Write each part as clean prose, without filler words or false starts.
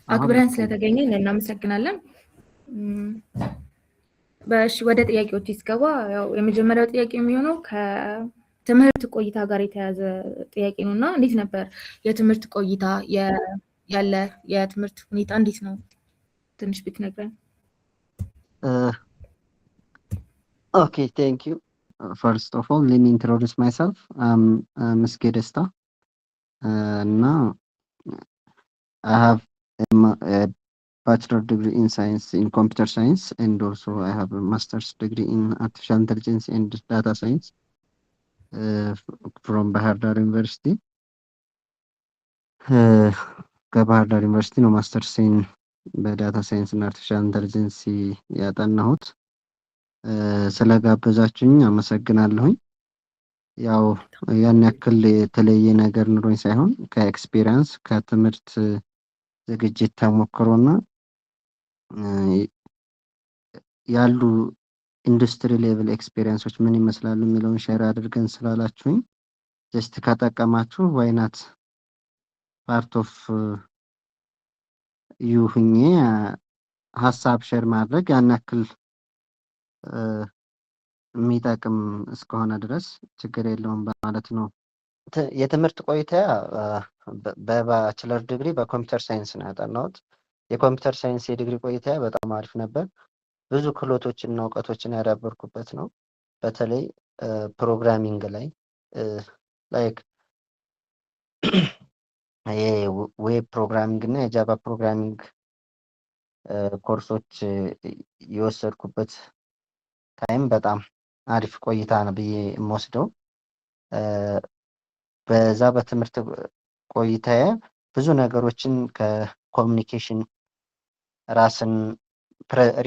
አሁን አክብረን ስለተገኘን እናመሰግናለን። እሺ፣ ወደ ጥያቄዎች ሲገባ ያው የመጀመሪያው ጥያቄ የሚሆነው ከትምህርት ቆይታ ጋር የተያያዘ ጥያቄ ነው። እና እንዴት ነበር የትምህርት ቆይታ፣ ያለ የትምህርት ሁኔታ እንዴት ነው? ትንሽ ብትነግረን። Okay, thank you. First of all, let me introduce myself. ምስጌ ደስታ እና I have a bachelor degree in science, in computer science, and also I have a master's degree in artificial intelligence and data science from Bahir Dar University. ከባህር ዳር ዩኒቨርሲቲ ነው master's ኤን በ data science እና artificial intelligence ያጠናሁት። ስለጋበዛችሁኝ አመሰግናለሁኝ። ያው ያን ያክል የተለየ ነገር ኑሮኝ ሳይሆን ከ experience፣ ከትምህርት ዝግጅት ተሞክሮና ያሉ industry level experience ኦች ምን ይመስላሉ የሚለውን share አድርገን ስላላችሁኝ just ከጠቀማችሁ why not part of you ሁኜ ሀሳብ share ማድረግ ያን ያክል የሚጠቅም እስከሆነ ድረስ ችግር የለውም በማለት ነው። የትምህርት ቆይታ በ bachelor degree በ computer science ነው ያጠናሁት። የ computer science የዲግሪ ቆይታ በጣም አሪፍ ነበር። ብዙ ክህሎቶችን እና እውቀቶችን ያዳበርኩበት ነው። በተለይ programming ላይ፣ like የ web programming እና የ Java programming ኮርሶች የወሰድኩበት time በጣም አሪፍ ቆይታ ነው ብዬ የምወስደው። በዛ በትምህርት ቆይታዬ ብዙ ነገሮችን ከ communication፣ ራስን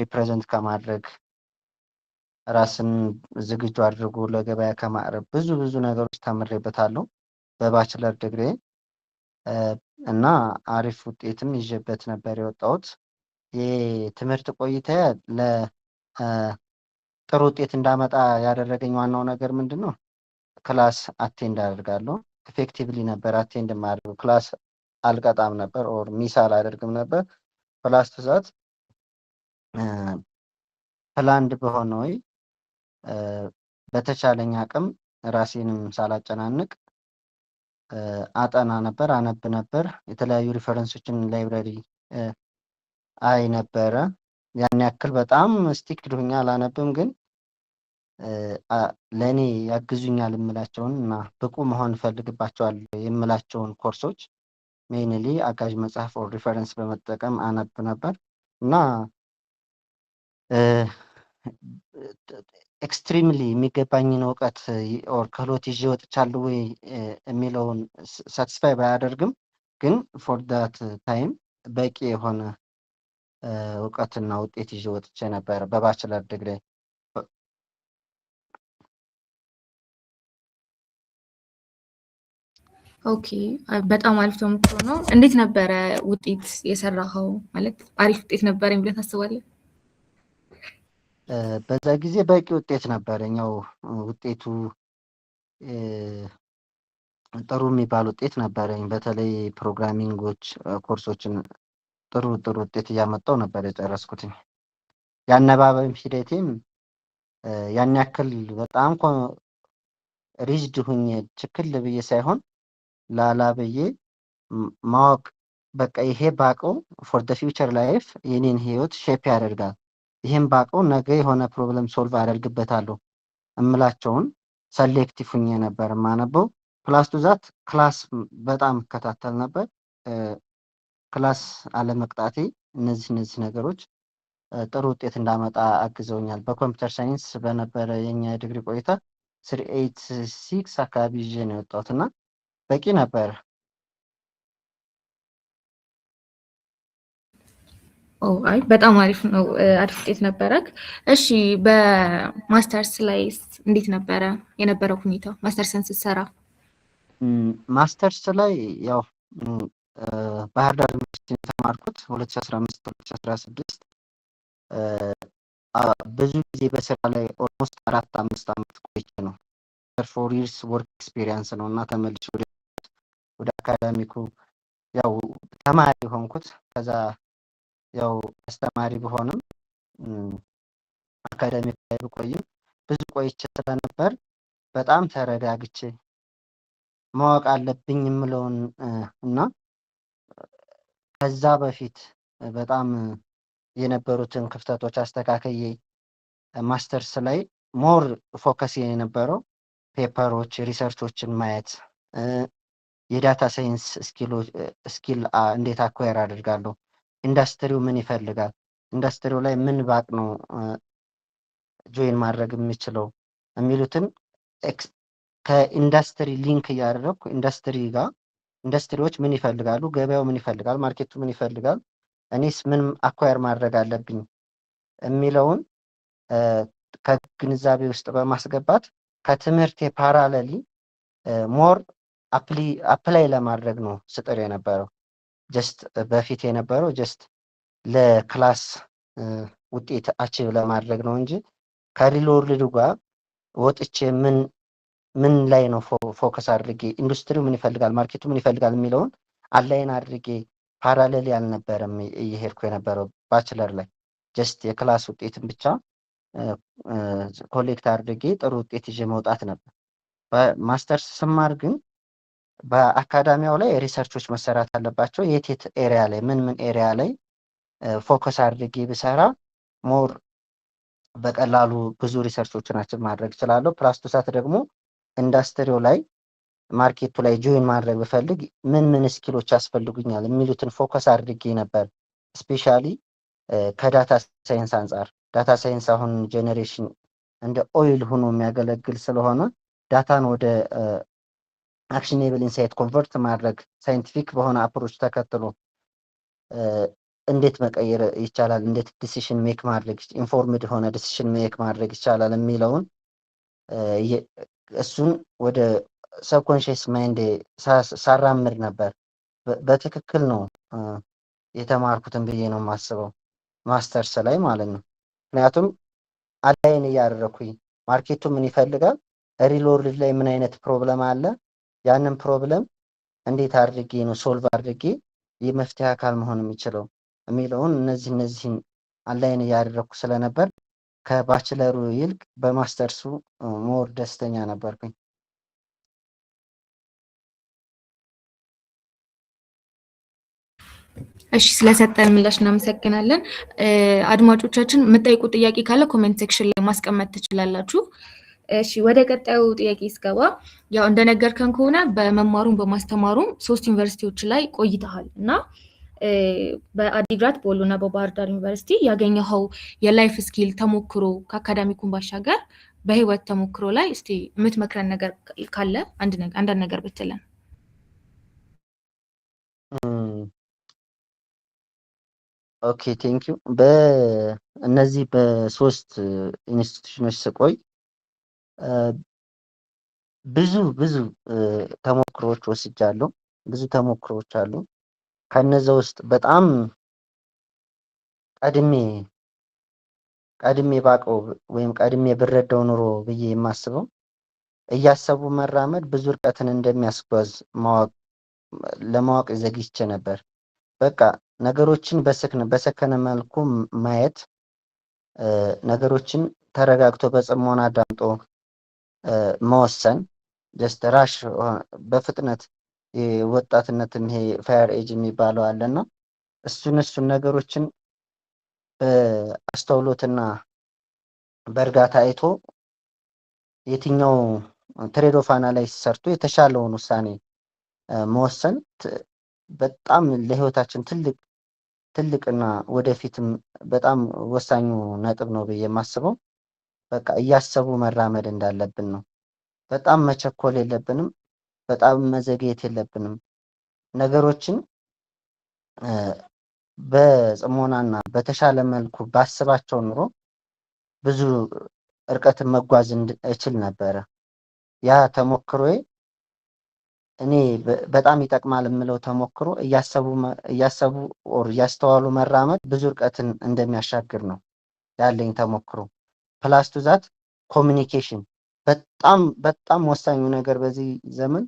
represent ከማድረግ፣ ራስን ዝግጁ አድርጎ ለገበያ ከማቅረብ ብዙ ብዙ ነገሮች ተምሬበታለሁ በ bachelor degree እና አሪፍ ውጤትም ይዤበት ነበር የወጣሁት። የትምህርት ቆይታ ለጥሩ ውጤት እንዳመጣ ያደረገኝ ዋናው ነገር ምንድን ነው? Class attend አደርጋለሁ። Effectively ነበር attend የማደርገው። Class አልቀጣም ነበር or miss አላደርግም ነበር። Plus to that, planned በሆነ ወይ በተቻለኝ አቅም ራሴንም ሳላጨናንቅ አጠና ነበር፣ አነብ ነበር። የተለያዩ reference ኦችን library አይ ነበረ። ያን ያክል በጣም strict ሁኜ አላነብም፣ ግን ለእኔ ያግዙኛል የምላቸውን እና ብቁ መሆን እፈልግባቸዋል የምላቸውን ኮርሶች mainly አጋዥ መጽሐፍ or reference በመጠቀም አነብ ነበር። እና extremely የሚገባኝን እውቀት or ክህሎት ይዤ ወጥቻለሁ ወይ የሚለውን satisfy ባያደርግም ግን for that time በቂ የሆነ እውቀትና ውጤት ይዤ ወጥቼ ነበረ በ bachelor degree። Okay፣ በጣም አሪፍ ተሞክሮ ነው። እንዴት ነበረ ውጤት የሰራኸው? ማለት አሪፍ ውጤት ነበረኝ ብለህ ታስባለህ? በዛ ጊዜ በቂ ውጤት ነበረኝ። ያው ውጤቱ ጥሩ የሚባል ውጤት ነበረኝ። በተለይ programming ኦች ኮርሶችን ጥሩ ጥሩ ውጤት እያመጣው ነበር የጨረስኩትኝ። የአነባበብ ሂደቴም ያን ያክል በጣም rigid ሁኜ ችክል ብዬ ሳይሆን ላላ ብዬ ማወቅ፣ በቃ ይሄ ባቀው for the future life የኔን ህይወት shape ያደርጋል፣ ይሄን ባቀው ነገ የሆነ problem solve አደርግበታለሁ እምላቸውን selective ሁኜ ነበር የማነበው። Plus to that, class በጣም እከታተል ነበር። Class አለመቅጣቴ፣ እነዚህ ነገሮች ጥሩ ውጤት እንዳመጣ አግዘውኛል። በ computer science በነበረ የኛ የዲግሪ ቆይታ 3.86 አካባቢ ይዤ ነው የወጣሁት እና በቂ ነበር። አይ፣ በጣም አሪፍ ነው። አሪፍ ውጤት ነበረክ። እሺ፣ በማስተርስ ላይ እንዴት ነበረ የነበረው ሁኔታ ማስተርስን ስትሰራ? ማስተርስ ላይ ያው ባህር ዳር ዩኒቨርሲቲ የተማርኩት 2015 2016፣ ብዙ ጊዜ በስራ ላይ almost 4-5 ዓመት ቆይቼ ነው፣ 4 years work experience ነው እና ተመልሼ ወደ academic ኩ ያው ተማሪ ሆንኩት። ከዛ ያው አስተማሪ ብሆንም academic ላይ ብቆይም ብዙ ቆይቼ ስለነበር በጣም ተረጋግቼ ማወቅ አለብኝ የምለውን እና ከዛ በፊት በጣም የነበሩትን ክፍተቶች አስተካክዬ ማስተርስ ላይ more focus የነበረው paper ኦች፣ research ኦችን ማየት፣ የ data science skill እንዴት acquire አድርጋለሁ፣ ኢንዱስትሪው ምን ይፈልጋል፣ ኢንዱስትሪው ላይ ምን ባቅ ነው join ማድረግ የምችለው የሚሉትን ከ industry link እያደረግኩ ኢንዱስትሪ ጋር ኢንዱስትሪዎች ምን ይፈልጋሉ፣ ገበያው ምን ይፈልጋል፣ market ኡ ምን ይፈልጋል፣ እኔስ ምን acquire ማድረግ አለብኝ የሚለውን ከግንዛቤ ውስጥ በማስገባት ከትምህርቴ parallelly more apply ለማድረግ ነው ስጥር የነበረው። Just በፊት የነበረው just ለ class ውጤት achieve ለማድረግ ነው እንጂ ከ real world ኡ ጋር ወጥቼ ምን ምን ላይ ነው focus አድርጌ፣ ኢንዱስትሪው ምን ይፈልጋል፣ market ኡ ምን ይፈልጋል የሚለውን align አድርጌ parallel ያልነበረም እየሄድኩ የነበረው። Bachelor ላይ just የ class ውጤትን ብቻ collect አድርጌ ጥሩ ውጤት ይዤ መውጣት ነበር። በማስተርስ ስማር ግን በ academia ው ላይ research ኦች መሰራት አለባቸው። የት የት area ላይ፣ ምን ምን area ላይ focus አድርጌ ብሰራ more በቀላሉ ብዙ research ኦችን achieve ማድረግ እችላለሁ። Plus to that ደግሞ ኢንዱስትሪው ላይ፣ market ኡ ላይ join ማድረግ ብፈልግ ምን ምን skill ኦች ያስፈልጉኛል የሚሉትን focus አድርጌ ነበር። Especially ከ data science አንጻር data science አሁን generation እንደ oil ሆኖ የሚያገለግል ስለሆነ data ን ወደ actionable insight convert ማድረግ scientific በሆነ approach ተከትሎ እንዴት መቀየር ይቻላል፣ እንዴት decision make ማድረግ፣ informed የሆነ decision make ማድረግ ይቻላል የሚለውን እሱን ወደ subconscious mind ሳራምድ ነበር። በትክክል ነው የተማርኩትን ብዬ ነው የማስበው ማስተርስ ላይ ማለት ነው። ምክንያቱም align እያደረኩኝ market ኡ ምን ይፈልጋል፣ real world ላይ ምን አይነት problem አለ፣ ያንን problem እንዴት አድርጌ ነው solve አድርጌ የመፍትሄ አካል መሆን የሚችለው የሚለውን እነዚህን align እያደረግኩ ስለነበር ከ bachelor ኡ ይልቅ በ masters ኡ more ደስተኛ ነበርኩኝ። እሺ፣ ስለሰጠን ምላሽ እናመሰግናለን። አድማጮቻችን የምትጠይቁት ጥያቄ ካለ comment section ላይ ማስቀመጥ ትችላላችሁ። እሺ፣ ወደ ቀጣዩ ጥያቄ ስገባ ያው እንደነገርከን ከሆነ በመማሩም በማስተማሩም ሶስት ዩኒቨርሲቲዎች ላይ ቆይተሃል እና በአዲግራት፣ በወሎ እና በባህር ዳር ዩኒቨርሲቲ ያገኘኸው የ life skill ተሞክሮ ከ academic ኩን ባሻገር በህይወት ተሞክሮ ላይ እስቲ የምትመክረን ነገር ካለ አንዳንድ ነገር ብትለን። Okay, thank you። በእነዚህ በሶስት institution ኦች ስቆይ ብዙ ብዙ ተሞክሮዎች ወስጃለሁ። ብዙ ተሞክሮዎች አሉ። ከነዛ ውስጥ በጣም ቀድሜ ቀድሜ ባቀው ወይም ቀድሜ ብረዳው ኑሮ ብዬ የማስበው እያሰቡ መራመድ ብዙ እርቀትን እንደሚያስጓዝ ለማወቅ ዘግይቼ ነበር። በቃ ነገሮችን በሰከነ መልኩ ማየት፣ ነገሮችን ተረጋግቶ በጽሞና አዳምጦ መወሰን፣ just rush በፍጥነት ወጣትነትም ይሄ fire age የሚባለው አለና እሱን ነገሮችን በአስተውሎትና በእርጋታ አይቶ የትኛው trade off analysis ሰርቶ የተሻለውን ውሳኔ መወሰን በጣም ለህይወታችን ትልቅ ትልቅና ወደፊትም በጣም ወሳኙ ነጥብ ነው ብዬ የማስበው በቃ እያሰቡ መራመድ እንዳለብን ነው። በጣም መቸኮል የለብንም። በጣም መዘግየት የለብንም። ነገሮችን በጽሞናና በተሻለ መልኩ ባስባቸው ኑሮ ብዙ እርቀትን መጓዝ እችል ነበረ። ያ ተሞክሮዬ እኔ በጣም ይጠቅማል የምለው ተሞክሮ እያሰቡ or እያስተዋሉ መራመድ ብዙ እርቀትን እንደሚያሻግር ነው ያለኝ ተሞክሮ። Plus to that communication በጣም በጣም ወሳኙ ነገር በዚህ ዘመን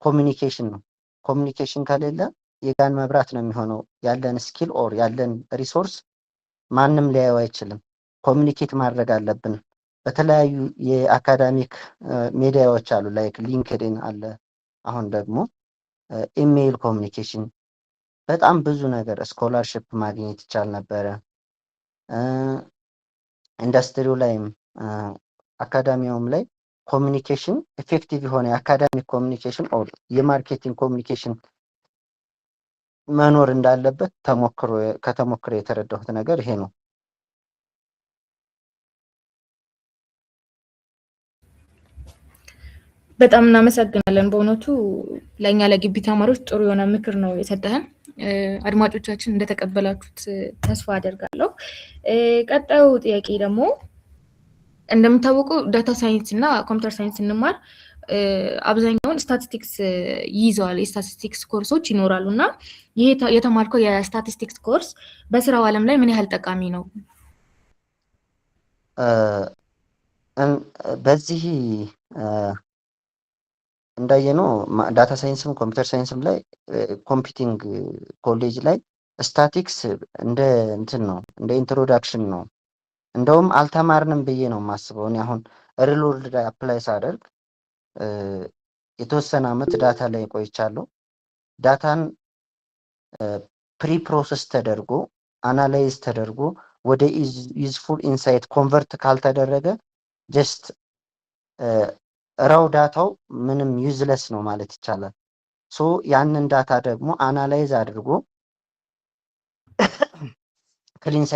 communication ነው። Communication ከሌለ የጋን መብራት ነው የሚሆነው። ያለን skill or ያለን resource ማንም ሊያየው አይችልም። Communicate ማድረግ አለብን። በተለያዩ የ academic ሚዲያዎች አሉ፣ like LinkedIn አለ። አሁን ደግሞ email communication፣ በጣም ብዙ ነገር scholarship ማግኘት ይቻል ነበረ። ኢንዱስትሪው ላይም academia ውም ላይ communication፣ effective የሆነ የ academic communication or የ marketing communication መኖር እንዳለበት ከተሞክሮ የተረዳሁት ነገር ይሄ ነው። በጣም እናመሰግናለን። በእውነቱ ለእኛ ለግቢ ተማሪዎች ጥሩ የሆነ ምክር ነው የሰጠህን። አድማጮቻችን እንደተቀበላችሁት ተስፋ አደርጋለሁ። ቀጣዩ ጥያቄ ደግሞ እንደሚታወቀው data science እና computer science ስንማር አብዛኛውን ስታቲስቲክስ ይይዘዋል። የስታቲስቲክስ ኮርሶች ይኖራሉ እና ይሄ የተማርከው የ statistics course በስራው ዓለም ላይ ምን ያህል ጠቃሚ ነው? በዚህ እንዳየነው data science ም computer science ም ላይ computing ኮሌጅ ላይ ስታቲክስ እንደ እንትን ነው፣ እንደ introduction ነው። እንደውም አልተማርንም ብዬ ነው የማስበው። እኔ አሁን real world ላይ apply ሳደርግ የተወሰነ አመት data ላይ ቆይቻለሁ። Data ን pre-process ተደርጎ፣ analyze ተደርጎ ወደ useful insight convert ካልተደረገ just raw data ው ምንም useless ነው ማለት ይቻላል። So ያንን data ደግሞ analyze አድርጎ፣ cleanse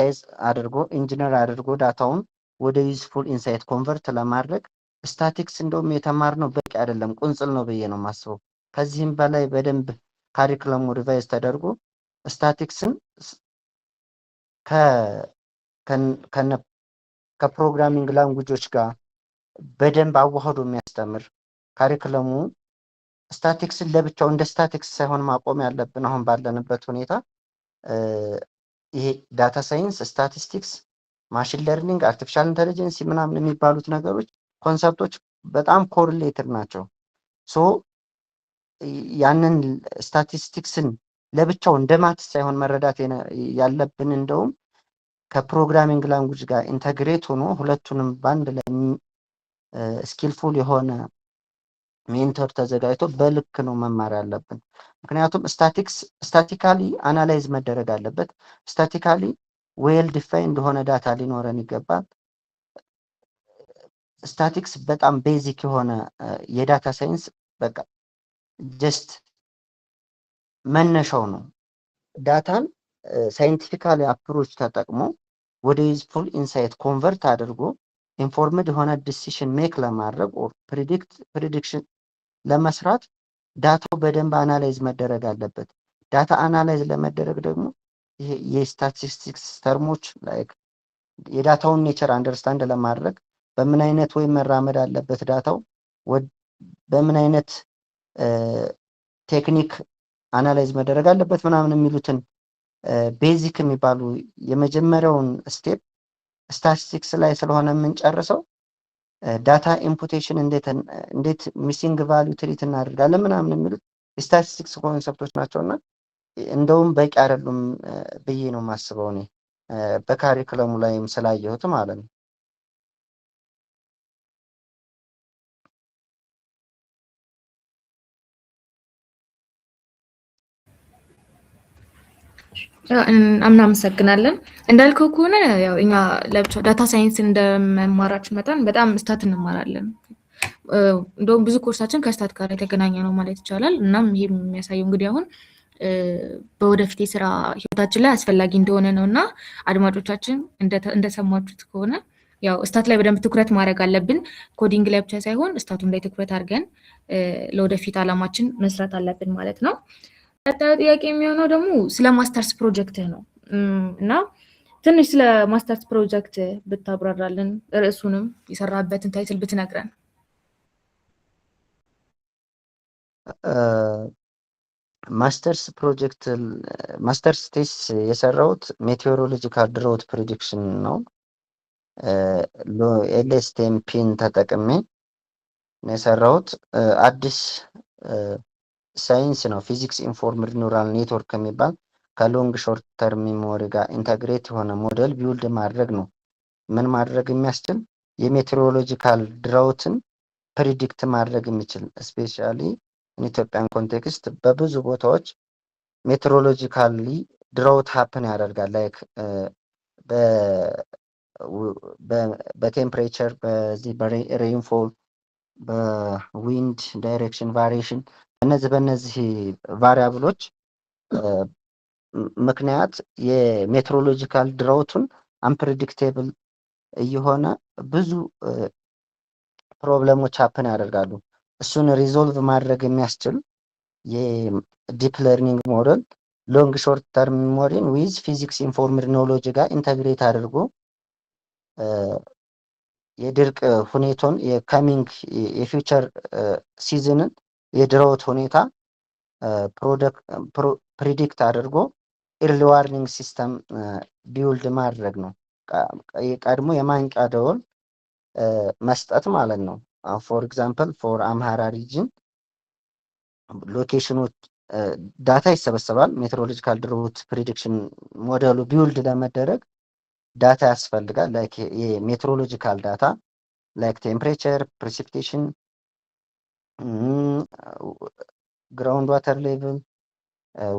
አድርጎ፣ ኢንጂነር አድርጎ data ውን ወደ useful insight convert ለማድረግ ስታቲክስ እንደውም የተማርነው በቂ አይደለም፣ ቁንጽል ነው ብዬ ነው የማስበው። ከዚህም በላይ በደንብ curriculum ኡ revise ተደርጎ ስታቲክስን ከ programming language ኦች ጋር በደንብ አዋህዶ የሚያስተምር curriculum ኡ፣ statistics ን ለብቻው እንደ ስታቲክስ ሳይሆን ማቆም ያለብን አሁን ባለንበት ሁኔታ ይሄ data science፣ statistics፣ machine learning፣ artificial intelligence ምናምን የሚባሉት ነገሮች፣ concept ኦች በጣም correlated ናቸው። So ያንን ስታቲስቲክስን ለብቻው እንደ maths ሳይሆን መረዳት ያለብን እንደውም ከ programming language ጋር integrate ሆኖ ሁለቱንም በአንድ ላይ skillful የሆነ mentor ተዘጋጅቶ በልክ ነው መማር ያለብን። ምክንያቱም statistics statistically analyze መደረግ አለበት። Statistically well defined እንደሆነ data ሊኖረን ይገባል። ስታቲክስ በጣም basic የሆነ የ data science በቃ just መነሻው ነው። Data ን scientifically approach ተጠቅሞ ወደ useful insight convert አድርጎ informed የሆነ decision make ለማድረግ or prediction ለመስራት data ው በደንብ analyze መደረግ አለበት። Data analyze ለመደረግ ደግሞ ይሄ የ statistics term ኦች like የ data ውን nature understand ለማድረግ በምን አይነት ወይም መራመድ አለበት data ው፣ በምን አይነት technique analyze መደረግ አለበት ምናምን የሚሉትን basic የሚባሉ የመጀመሪያውን step statistics ላይ ስለሆነ የምንጨርሰው፣ data imputation እንዴት missing value treat እናደርጋለን ምናምን የሚሉት የ statistics concept ኦች ናቸው እና እንደውም በቂ አይደሉም ብዬ ነው የማስበው እኔ በ curriculum ኡ ላይም ስላየሁት ማለት ነው። እናመሰግናለን። እንዳልከው ከሆነ ያው እኛ ለብቻ data science እንደመማራችን መጠን በጣም stat እንማራለን። እንደውም ብዙ ኮርሳችን ከ stat ጋር የተገናኘ ነው ማለት ይቻላል። እናም ይሄ የሚያሳየው እንግዲህ አሁን በወደፊት የስራ ህይወታችን ላይ አስፈላጊ እንደሆነ ነው። እና አድማጮቻችን እንደሰማችሁት ከሆነ ያው stat ላይ በደንብ ትኩረት ማድረግ አለብን። Coding ላይ ብቻ ሳይሆን stat ኡም ላይ ትኩረት አድርገን ለወደፊት አላማችን መስራት አለብን ማለት ነው። ቀጣዩ ጥያቄ የሚሆነው ደግሞ ስለ masters project ህ ነው እና ትንሽ ስለ masters project ብታብራራልን፣ ርዕሱንም የሰራበትን title ብትነግረን። Masters project፣ masters thesis የሰራሁት meteorological drought prediction ነው። LSTM ፒን ተጠቅሜ ነው የሰራሁት። አዲስ ሳይንስ ነው። Physics informed neural network የሚባል ከ long short term memory ጋር integrate የሆነ model build ማድረግ ነው። ምን ማድረግ የሚያስችል? የ meteorological drought ን predict ማድረግ የሚችል፣ especially Ethiopian context በብዙ ቦታዎች meteorologically drought happen ያደርጋል። Like በ temperature፣ በዚህ በ rainfall፣ በ wind direction variation፣ በእነዚህ variable ኦች ምክንያት የ meteorological drought ኡን unpredictable እየሆነ ብዙ problem ኦች happen ያደርጋሉ። እሱን resolve ማድረግ የሚያስችል የ deep learning model long short term memory ን with physics informed knowledge ጋር integrate አድርጎ የድርቅ ሁኔታውን፣ የ coming የ future season ን የ drought ሁኔታ predict አድርጎ early warning system build ማድረግ ነው። ቀድሞ የማንቂያ ደወል መስጠት ማለት ነው። For example, for Amhara region location ኦች data ይሰበሰባል። Meteorological drought prediction model ኡ build ለመደረግ data ያስፈልጋል። Like የ meteorological data like temperature፣ precipitation፣ ground water level፣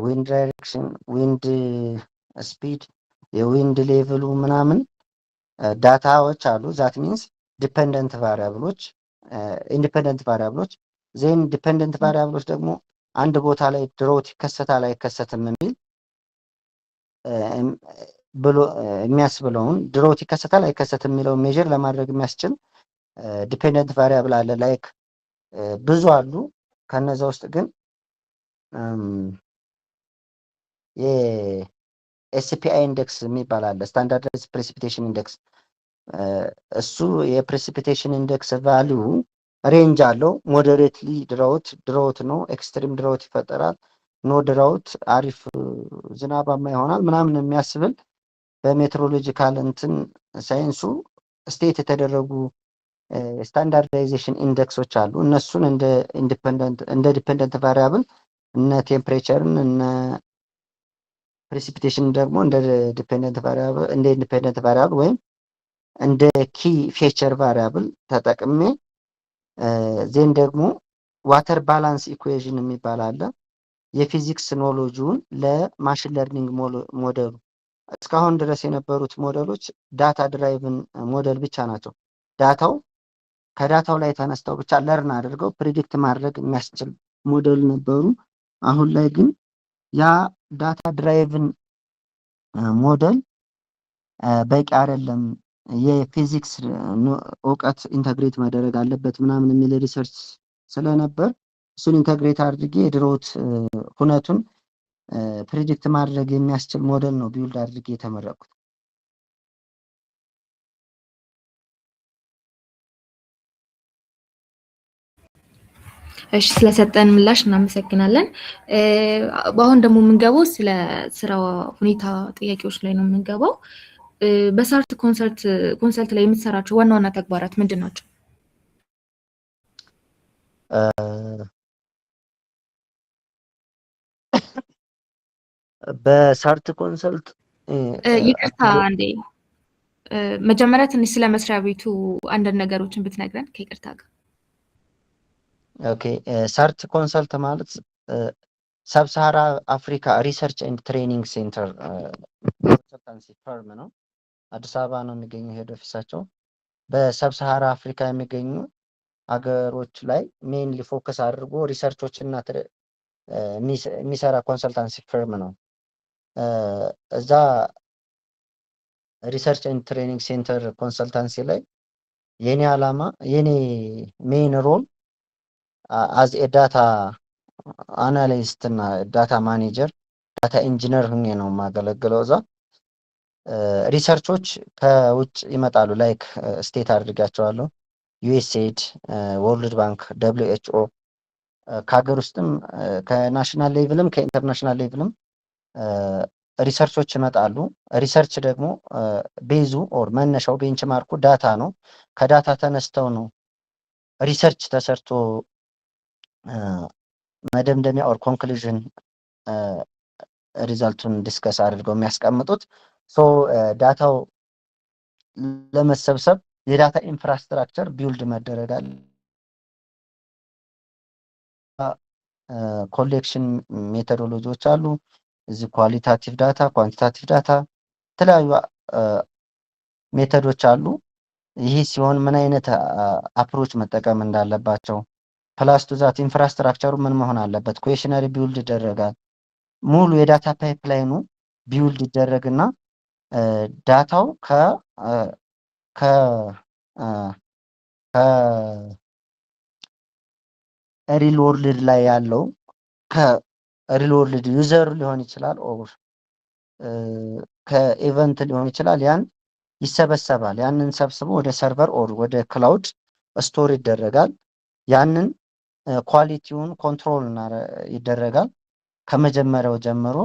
wind direction፣ wind speed፣ የ wind level ኡ ምናምን data ዎች አሉ። That means dependent variable ኦች፣ independent variable ኦች፣ then dependent variable ኦች ደግሞ አንድ ቦታ ላይ drought ይከሰታል አይከሰትም የሚል ብሎ የሚያስብለውን፣ drought ይከሰታል አይከሰትም የሚለውን measure ለማድረግ የሚያስችል dependent variable አለ። Like ብዙ አሉ። ከነዛ ውስጥ ግን የ SPI index የሚባል አለ፣ standardized precipitation index። እሱ የ precipitation index value range አለው። Moderately drought drought ነው፣ extreme drought ይፈጠራል፣ no drought አሪፍ ዝናባማ ይሆናል ምናምን የሚያስብል በ meteorological እንትን ሳይንሱ state የተደረጉ standardization index ኦች አሉ። እነሱን እንደ independent እንደ dependent variable እነ temperature ን እነ precipitation ደግሞ እንደ dependent variable፣ እንደ independent variable ወይም እንደ key feature variable ተጠቅሜ፣ then ደግሞ water balance equation የሚባል አለ። የፊዚክስ knowledge ኡን ለ machine learning model ኡ፣ እስካሁን ድረስ የነበሩት model ኦች data driven model ብቻ ናቸው። Data ው ከ data ው ላይ ተነስተው ብቻ learn አድርገው predict ማድረግ የሚያስችል ሞዴል ነበሩ። አሁን ላይ ግን ያ data driven model በቂ አይደለም፣ የፊዚክስ እውቀት integrate መደረግ አለበት ምናምን የሚል research ስለነበር እሱን integrate አድርጌ የ drought ሁነቱን predict ማድረግ የሚያስችል ሞዴል ነው build አድርጌ የተመረቅኩት። እሺ፣ ስለሰጠን ምላሽ እናመሰግናለን። በአሁን ደግሞ የምንገባው ስለ ስራ ሁኔታ ጥያቄዎች ላይ ነው የምንገባው። በሳርት ኮንሰልት ላይ የምትሰራቸው ዋና ዋና ተግባራት ምንድን ናቸው? በሳርት ኮንሰልት ይቅርታ አንዴ፣ መጀመሪያ ትንሽ ስለ መስሪያ ቤቱ አንዳንድ ነገሮችን ብትነግረን ከይቅርታ ጋር። Okay፣ ሳርት ኮንሰልት ማለት Sub-Sahara Africa Research and Training Center consultancy firm ነው። አዲስ አበባ ነው የሚገኘው head office ኣቸው። በ Sub-Sahara Africa የሚገኙ ሀገሮች ላይ mainly focus አድርጎ research ኦች እና የሚሰራ consultancy firm ነው። እዛ research and training center consultancy ላይ የኔ ዓላማ፣ የኔ main role as a data analyst እና data manager፣ data engineer ሁኜ ነው የማገለግለው። እዛ research ኦች ከውጭ ይመጣሉ። Like state አድርጋቸዋለሁ። USAID፣ World Bank፣ WHO፣ ከሀገር ውስጥም ከ national level ም ከ international level ም research ኦች ይመጣሉ። Research ደግሞ base ኡ or መነሻው benchmark ኡ data ነው። ከ data ተነስተው ነው research ተሰርቶ መደምደሚያ or conclusion result ኡን discuss አድርገው የሚያስቀምጡት። So data ው ለመሰብሰብ የ data infrastructure build መደረግ አለ። Collection methodology ዎች አሉ። እዚህ qualitative data፣ quantitative data፣ የተለያዩ method ኦች አሉ። ይህ ሲሆን ምን አይነት approach መጠቀም እንዳለባቸው፣ plus to that infrastructure ኡ ምን መሆን አለበት፣ questionnaire build ይደረጋል። ሙሉ የ data pipeline ኑ build ይደረግና data ው ከ real world ላይ ያለው፣ ከ real world user ሊሆን ይችላል or ከ event ሊሆን ይችላል። ያን ይሰበሰባል። ያንን ሰብስቦ ወደ server or ወደ cloud store ይደረጋል። ያንን quality ውን control ይደረጋል። ከመጀመሪያው ጀምሮ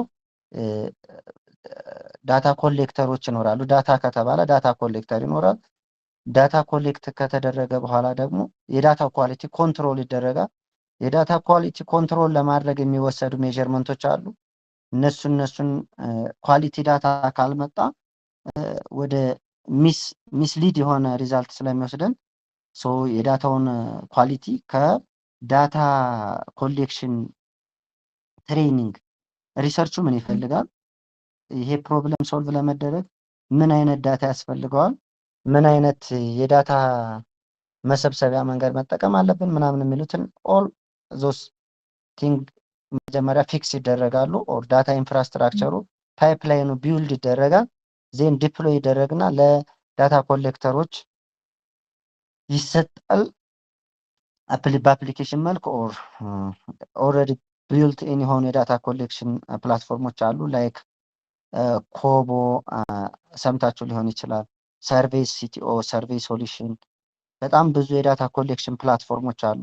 data collector ኦች ይኖራሉ። Data ከተባለ data collector ይኖራል። Data collect ከተደረገ በኋላ ደግሞ የ data quality control ይደረጋል። የ data quality control ለማድረግ የሚወሰዱ measurement ኦች አሉ። እነሱን quality data ካልመጣ ወደ mislead የሆነ result ስለሚወስደን፣ so የ data ውን quality ከ data collection training፣ research ኡ ምን ይፈልጋል፣ ይሄ problem solve ለመደረግ ምን አይነት data ያስፈልገዋል፣ ምን አይነት የ data መሰብሰቢያ መንገድ መጠቀም አለብን ምናምን የሚሉትን all those thing መጀመሪያ fix ይደረጋሉ። Or data infrastructure ኡ pipeline ኑ build ይደረጋል። Then deploy ይደረግና ለ data collector ኦች ይሰጣል። በ application መልክ or already built in የሆኑ የ data collection platform ኦች አሉ። Like Kobo ሰምታችሁ ሊሆን ይችላል። Survey CTO፣ Survey Solution፣ በጣም ብዙ የ data collection platform ኦች አሉ።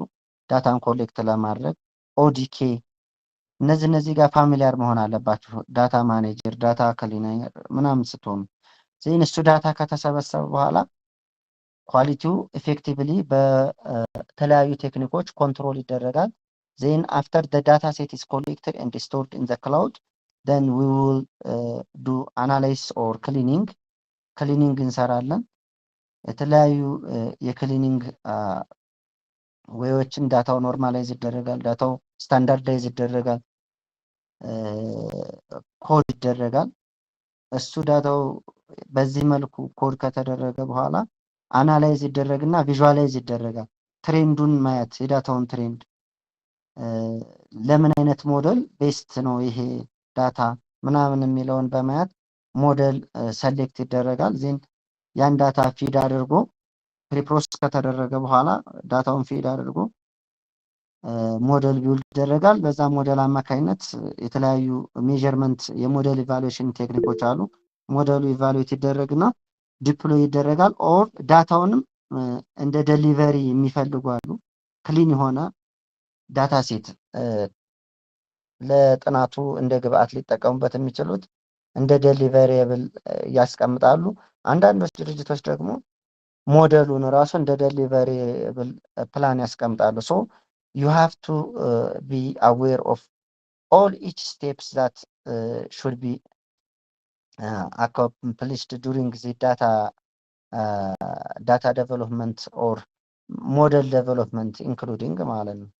Data ን collect ለማድረግ ODK፣ እነዚህ ጋር familiar መሆን አለባችሁ። Data manager፣ data cleaner ምናምን ስትሆኑ፣ then እሱ data ከተሰበሰበ በኋላ quality ው effectively በተለያዩ technique ኦች control ይደረጋል። Then after the data set is collected and stored in the cloud, then we will do analysis or cleaning. Cleaning እንሰራለን። የተለያዩ የ cleaning way ኦችን፣ data ው normalize ይደረጋል። Data ው standardize ይደረጋል፣ ኮድ ይደረጋል። እሱ data ው በዚህ መልኩ ኮድ ከተደረገ በኋላ analyze ይደረግና visualize ይደረጋል። Trend ኡን ማየት፣ የ data ውን trend፣ ለምን አይነት model best ነው ይሄ data ምናምን የሚለውን በማየት model select ይደረጋል። Then ያን data feed አድርጎ፣ preprocess ከተደረገ በኋላ data ውን feed አድርጎ model build ይደረጋል። በዛ ሞዴል አማካኝነት የተለያዩ measurement የ model evaluation technique ኦች አሉ። Model ኡ evaluate ይደረግና deploy ይደረጋል። Or data ውንም እንደ delivery የሚፈልጉ አሉ። Clean የሆነ data set ለጥናቱ እንደ ግብአት ሊጠቀሙበት የሚችሉት እንደ deliverable ያስቀምጣሉ። አንዳንዶች ድርጅቶች ደግሞ ሞዴሉን ራሱ እንደ deliverable plan ያስቀምጣሉ። So you have to be aware of all each steps that should be accomplished during the data development or model development including ማለት ነው።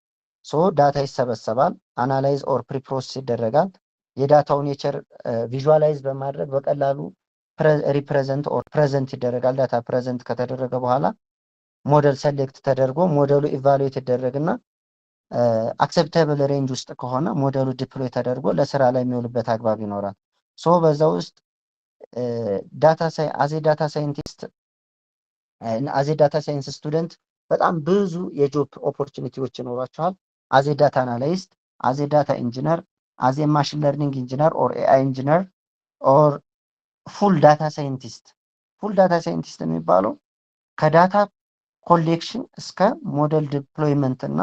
So data ይሰበሰባል፣ analyze or preprocess ይደረጋል። የ data ው nature visualize በማድረግ በቀላሉ represent or present ይደረጋል። Data present ከተደረገ በኋላ model select ተደርጎ model ኡ evaluate ይደረግና acceptable range ውስጥ ከሆነ model ኡ deploy ተደርጎ ለስራ ላይ የሚውልበት አግባብ ይኖራል። So በዛ ውስጥ data as a data scientist, as a data science student በጣም ብዙ የ job opportunity ዎች ይኖሯቸዋል። As a data analyst፣ as a data engineer፣ as a machine learning engineer or AI engineer or full data scientist። Full data scientist የሚባለው ከ data collection እስከ model deployment እና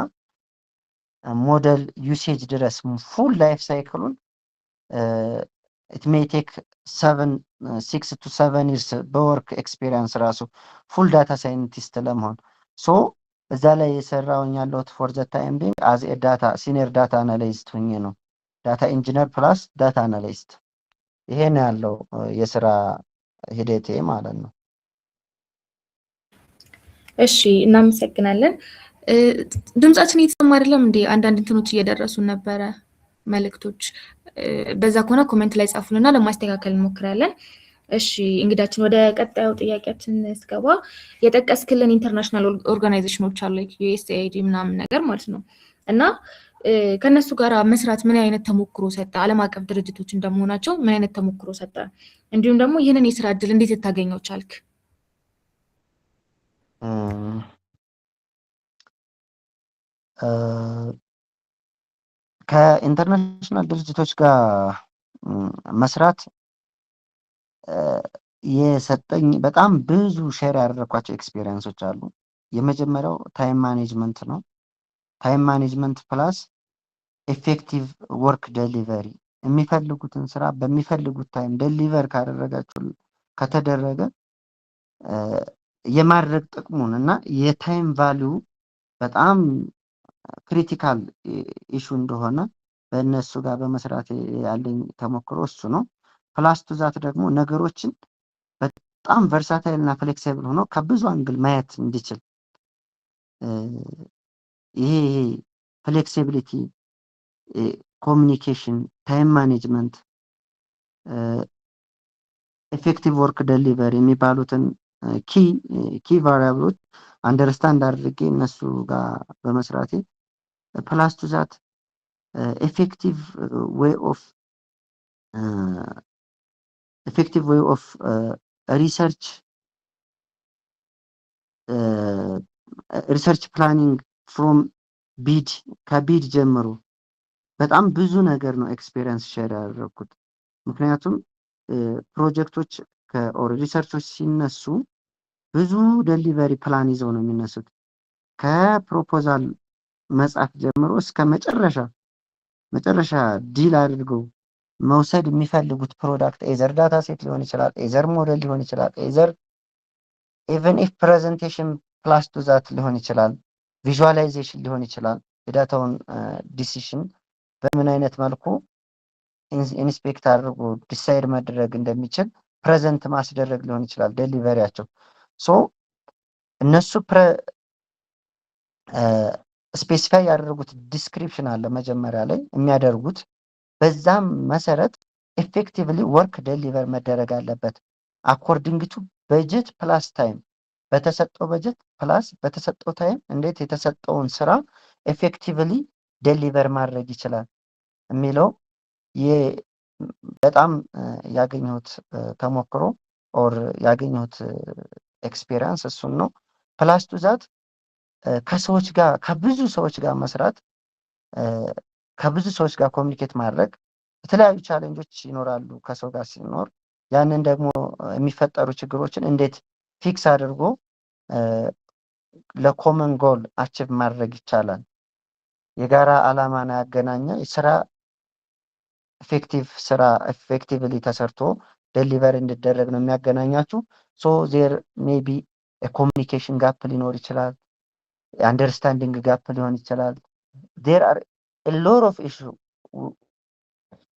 model usage ድረስ full life cycle ኡን it may take 6 to 7 years በ work experience ራሱ full data scientist ለመሆን። So እዛ ላይ የሰራውኝ ያለሁት for the time being as a data senior data analyst ሁኜ ነው። Data engineer plus data analyst። ይሄ ነው ያለው የስራ ሂደቴ ማለት ነው። እሺ፣ እናመሰግናለን። ድምጻችን እየተሰማ አይደለም እንዴ? አንዳንድ እንትኖች እየደረሱን ነበረ መልእክቶች። በዛ ከሆነ comment ላይ ጻፉንና ለማስተካከል እንሞክራለን። እሺ እንግዳችን፣ ወደ ቀጣዩ ጥያቄያችን ስገባ የጠቀስክልን international organization ኖች አሉ፣ ዩኤስኤአይዲ ምናምን ነገር ማለት ነው፣ እና ከእነሱ ጋር መስራት ምን አይነት ተሞክሮ ሰጠ? ዓለም አቀፍ ድርጅቶች እንደመሆናቸው ምን አይነት ተሞክሮ ሰጠ? እንዲሁም ደግሞ ይህንን የስራ እድል እንዴት ልታገኘው ቻልክ? ከ international ድርጅቶች ጋር መስራት የሰጠኝ በጣም ብዙ share ያደረኳቸው experience ኦች አሉ። የመጀመሪያው time management ነው። Time management plus effective work delivery፣ የሚፈልጉትን ስራ በሚፈልጉት time deliver ካደረጋችሁ ከተደረገ የማድረግ ጥቅሙን እና የ time value በጣም critical issue እንደሆነ በእነሱ ጋር በመስራት ያለኝ ተሞክሮ እሱ ነው። Plus to that ደግሞ ነገሮችን በጣም versatile እና flexible ሆኖ ከብዙ angle ማየት እንዲችል ይሄ flexibility፣ communication፣ time management፣ effective work delivery የሚባሉትን key variable ኦች understand አድርጌ እነሱ ጋር በመስራቴ፣ plus to that effective way of research planning from bid፣ ከ bid ጀምሮ በጣም ብዙ ነገር ነው experience share ያደረግኩት። ምክንያቱም ፕሮጀክቶች or research ኦች ሲነሱ ብዙ delivery plan ይዘው ነው የሚነሱት። ከ proposal መጻፍ ጀምሮ እስከ መጨረሻ deal አድርገው መውሰድ የሚፈልጉት product either data set ሊሆን ይችላል፣ either model ሊሆን ይችላል፣ either even if presentation plus to that ሊሆን ይችላል፣ visualization ሊሆን ይችላል። የ data ውን decision በምን አይነት መልኩ inspect አድርጎ decide መደረግ እንደሚችል present ማስደረግ ሊሆን ይችላል delivery ያቸው። So እነሱ specify ያደረጉት description አለ መጀመሪያ ላይ የሚያደርጉት፣ በዛም መሰረት effectively work deliver መደረግ አለበት። According to budget plus time፣ በተሰጠው በጀት plus በተሰጠው time እንዴት የተሰጠውን ስራ effectively deliver ማድረግ ይችላል የሚለው በጣም ያገኘሁት ተሞክሮ or ያገኘሁት experience እሱን ነው። Plus to that ከሰዎች ጋር፣ ከብዙ ሰዎች ጋር መስራት፣ ከብዙ ሰዎች ጋር communicate ማድረግ፣ የተለያዩ challenge ኦች ይኖራሉ ከሰው ጋር ሲኖር፣ ያንን ደግሞ የሚፈጠሩ ችግሮችን እንዴት fix አድርጎ ለ common goal achieve ማድረግ ይቻላል። የጋራ አላማን ያገናኘ ስራ effective ስራ effectively ተሰርቶ deliver እንዲደረግ ነው የሚያገናኛችሁ። So there may be communication gap ሊኖር ይችላል። Understanding gap ሊሆን ይችላል። There are lot of issue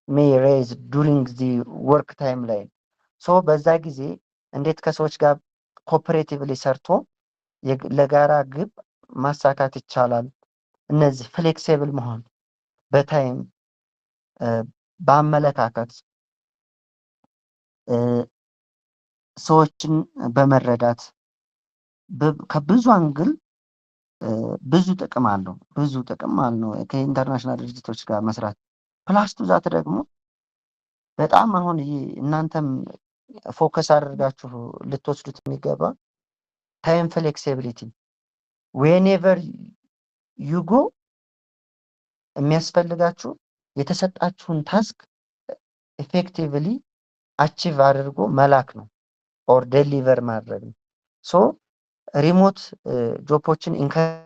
may raise during the work timeline። So በዛ ጊዜ እንዴት ከሰዎች ጋር cooperatively ሰርቶ ለጋራ ግብ ማሳካት ይቻላል። እነዚህ flexible መሆን በ time፣ በአመለካከት፣ ሰዎችን በመረዳት ከብዙ angle ብዙ ጥቅም አለው። ብዙ ጥቅም አለው ከ international ድርጅቶች ጋር መስራት። Plus to that ደግሞ በጣም አሁን ይሄ እናንተም focus አድርጋችሁ ልትወስዱት የሚገባ time flexibility፣ whenever you go የሚያስፈልጋችሁ የተሰጣችሁን task effectively achieve አድርጎ መላክ ነው or deliver ማድረግ ነው። So remote job ኦችን encourage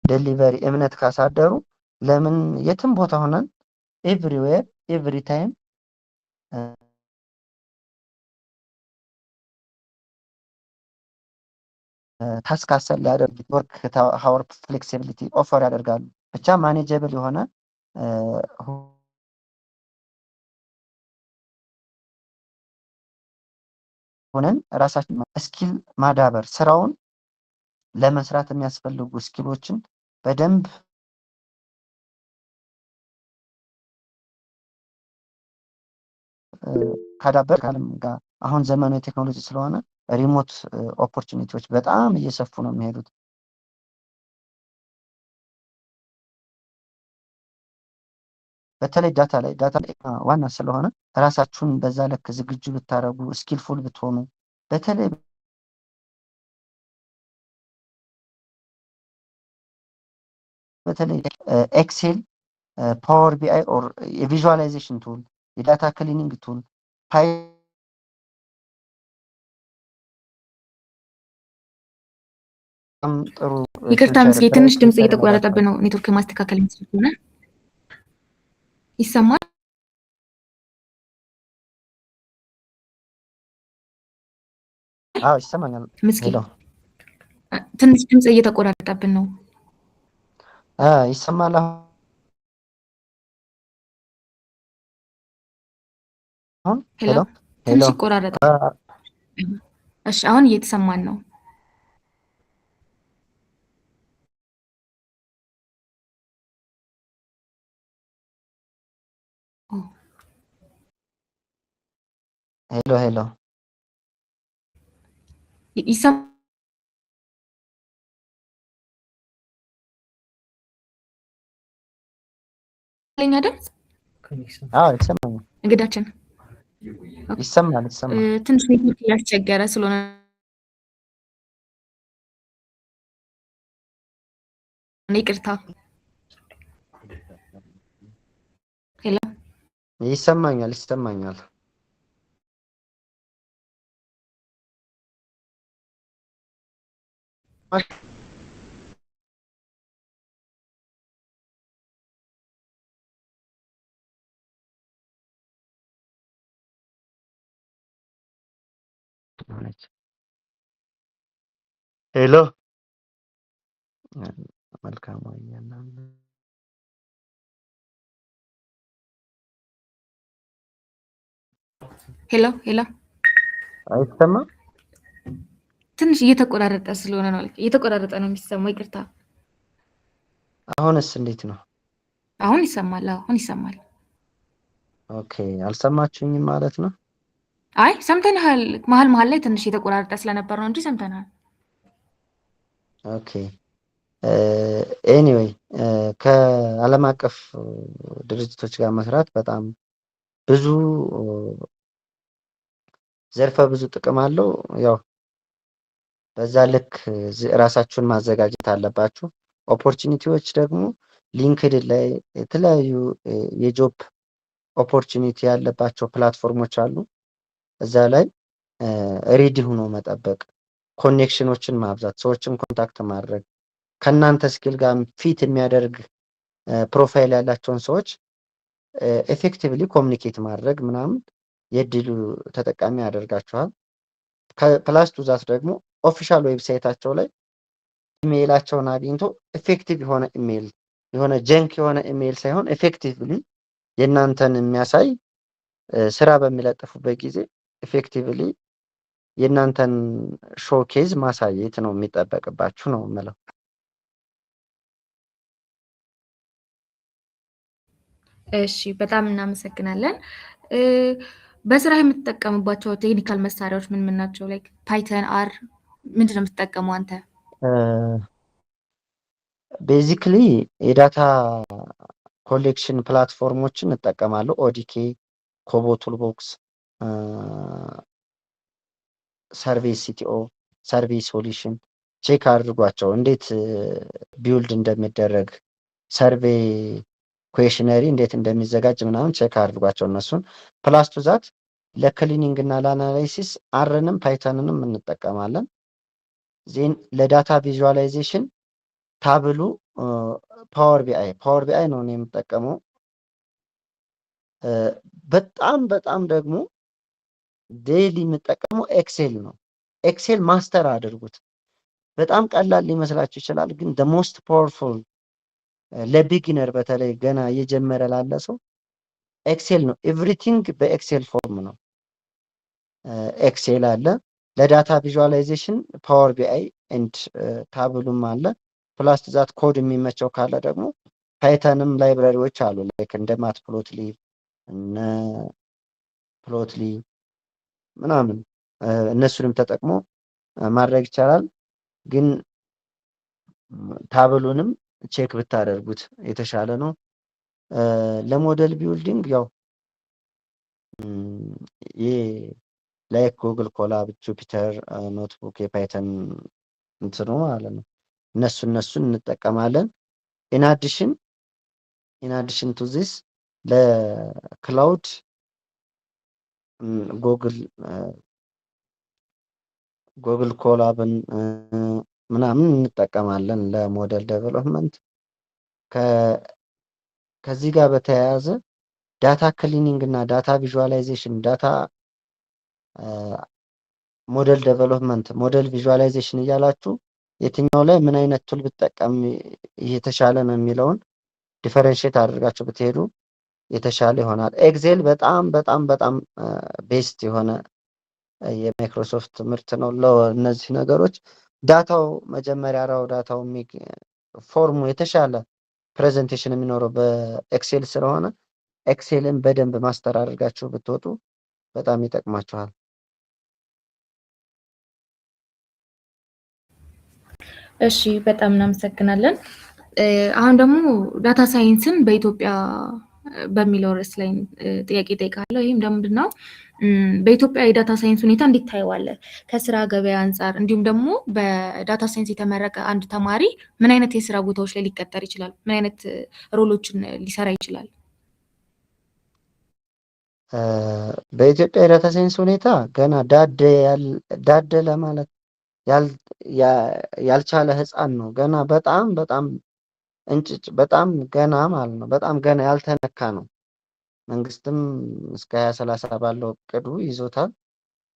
delivery እምነት ካሳደሩ ለምን የትም ቦታ ሆነን everywhere, every time Task assign ሊያደርግ work hour flexibility offer ያደርጋሉ። ብቻ manageable የሆነ ሆነን ራሳችን skill ማዳበር፣ ስራውን ለመስራት የሚያስፈልጉ skill ኦችን በደንብ ካዳበር ከዓለም ጋር፣ አሁን ዘመኑ የቴክኖሎጂ ስለሆነ remote opportunity ዎች በጣም እየሰፉ ነው የሚሄዱት። በተለይ data ላይ፣ data ዋና ስለሆነ ራሳችሁን በዛ ልክ ዝግጁ ብታደርጉ፣ skillful ብትሆኑ፣ በተለይ Excel፣ Power BI or የ visualization tool፣ የ data cleaning tool፣ Python ጥሩ ይቅርታ ምስጌ፣ ትንሽ ድምጽ እየተቆራረጠብን ነው። ኔትወርክ ማስተካከል የሚችል ከሆነ። ይሰማል? አዎ፣ ይሰማኛል። ምስጌ፣ ትንሽ ድምጽ እየተቆራረጠብን ነው። ይሰማል አሁን? Hello፣ ትንሽ ይቆራረጣል። እሺ፣ አሁን እየተሰማን ነው። Hello, hello። ይሰማል ድምጽ? አዎ፣ ይሰማኛል። እንግዳችን ይሰማል፣ ይሰማል። ትንሽ ኔትወርክ እያስቸገረ ስለሆነ ይቅርታ። Hello። ይሰማኛል፣ ይሰማኛል። Hello፣ መልካም። Hello, hello። አይሰማም? ትንሽ እየተቆራረጠ ስለሆነ ነው፣ እየተቆራረጠ ነው የሚሰማው። ይቅርታ። አሁንስ እንዴት ነው? አሁን ይሰማል። አሁን ይሰማል። Okay፣ አልሰማችሁኝም ማለት ነው? አይ፣ ሰምተንሃል። መሀል መሀል ላይ ትንሽ እየተቆራረጠ ስለነበር ነው እንጂ ሰምተንሃል። Okay፣ anyway ከዓለም አቀፍ ድርጅቶች ጋር መስራት በጣም ብዙ፣ ዘርፈ ብዙ ጥቅም አለው። ያው በዛ ልክ ራሳችሁን ማዘጋጀት አለባችሁ። Opportunity ዎች ደግሞ LinkedIn ላይ የተለያዩ የ job opportunity ያለባቸው platform ኦች አሉ። እዛ ላይ ready ሆኖ መጠበቅ፣ connection ኦችን ማብዛት፣ ሰዎችን contact ማድረግ፣ ከእናንተ skill ጋር fit የሚያደርግ profile ያላቸውን ሰዎች effectively communicate ማድረግ ምናምን የእድሉ ተጠቃሚ ያደርጋችኋል። Plus to that ደግሞ official website ኣቸው ላይ ኢሜይላቸውን አግኝቶ effective የሆነ ኢሜይል፣ የሆነ junk የሆነ ኢሜይል ሳይሆን effectively የእናንተን የሚያሳይ ስራ በሚለጥፉበት ጊዜ effectively የእናንተን showcase ማሳየት ነው የሚጠበቅባችሁ ነው የምለው። እሺ፣ በጣም እናመሰግናለን። በስራ የምትጠቀምባቸው technical መሳሪያዎች ምን ምን ናቸው? Like Python፣ R ምንድን ነው የምትጠቀመው አንተ? Basically የ data collection platform ኦችን እጠቀማለሁ። ODK፣ KoBoToolbox፣ SurveyCTO፣ Survey Solution check አድርጓቸው፣ እንዴት build እንደሚደረግ፣ survey questionnaire እንዴት እንደሚዘጋጅ ምናምን check አድርጓቸው እነሱን። Plus to that ለ cleaning እና ለ analysis R ንም Python ንም እንጠቀማለን። Then ለ data visualization Tableau፣ Power BI፣ Power BI ነው እኔ የምጠቀመው። በጣም በጣም ደግሞ daily የምጠቀመው Excel ነው። Excel master አድርጉት። በጣም ቀላል ሊመስላችሁ ይችላል፣ ግን the most powerful ለ beginner በተለይ ገና እየጀመረ ላለ ሰው Excel ነው። Everything በ Excel form ነው። Excel አለ። ለ data visualization Power BI and Tableau ም አለ። Plus that code የሚመቸው ካለ ደግሞ Python ም library ዎች አሉ፣ like እንደ Matplotlib፣ እነ Plotly ምናምን፣ እነሱንም ተጠቅሞ ማድረግ ይቻላል። ግን Tableau ንም check ብታደርጉት የተሻለ ነው። ለ model building ያው ይህ like Google Colab፣ Jupyter Notebook፣ የ Python እንትኑ ማለት ነው። እነሱን እንጠቀማለን። In addition to this ለ cloud Google Colab ን ምናምን እንጠቀማለን ለ model development። ከዚህ ጋር በተያያዘ data cleaning እና data visualization፣ data model development፣ model visualization እያላችሁ የትኛው ላይ ምን አይነት tool ብጠቀም የተሻለ ነው የሚለውን differentiate አድርጋችሁ ብትሄዱ የተሻለ ይሆናል። Excel በጣም በጣም በጣም best የሆነ የማይክሮሶፍት ምርት ነው ለእነዚህ ነገሮች። Data ው መጀመሪያ raw data ው form ኡ የተሻለ presentation የሚኖረው በ Excel ስለሆነ Excel ን በደንብ master አድርጋችሁ ብትወጡ በጣም ይጠቅማችኋል። እሺ፣ በጣም እናመሰግናለን። አሁን ደግሞ data science ን በኢትዮጵያ በሚለው ርዕስ ላይ ጥያቄ እጠይቃለሁ። ይህም ደግሞ ምንድን ነው፣ በኢትዮጵያ የ data science ሁኔታ እንዴት ታየዋለህ? ከስራ ገበያ አንጻር፣ እንዲሁም ደግሞ በ data science የተመረቀ አንድ ተማሪ ምን አይነት የስራ ቦታዎች ላይ ሊቀጠር ይችላል? ምን አይነት role ኦችን ሊሰራ ይችላል? በኢትዮጵያ የ data science ሁኔታ ገና ዳደ ለማለት ያልቻለ ህፃን ነው። ገና በጣም በጣም እንጭጭ፣ በጣም ገና ማለት ነው። በጣም ገና ያልተነካ ነው። መንግስትም እስከ 2030 ባለው እቅዱ ይዞታል።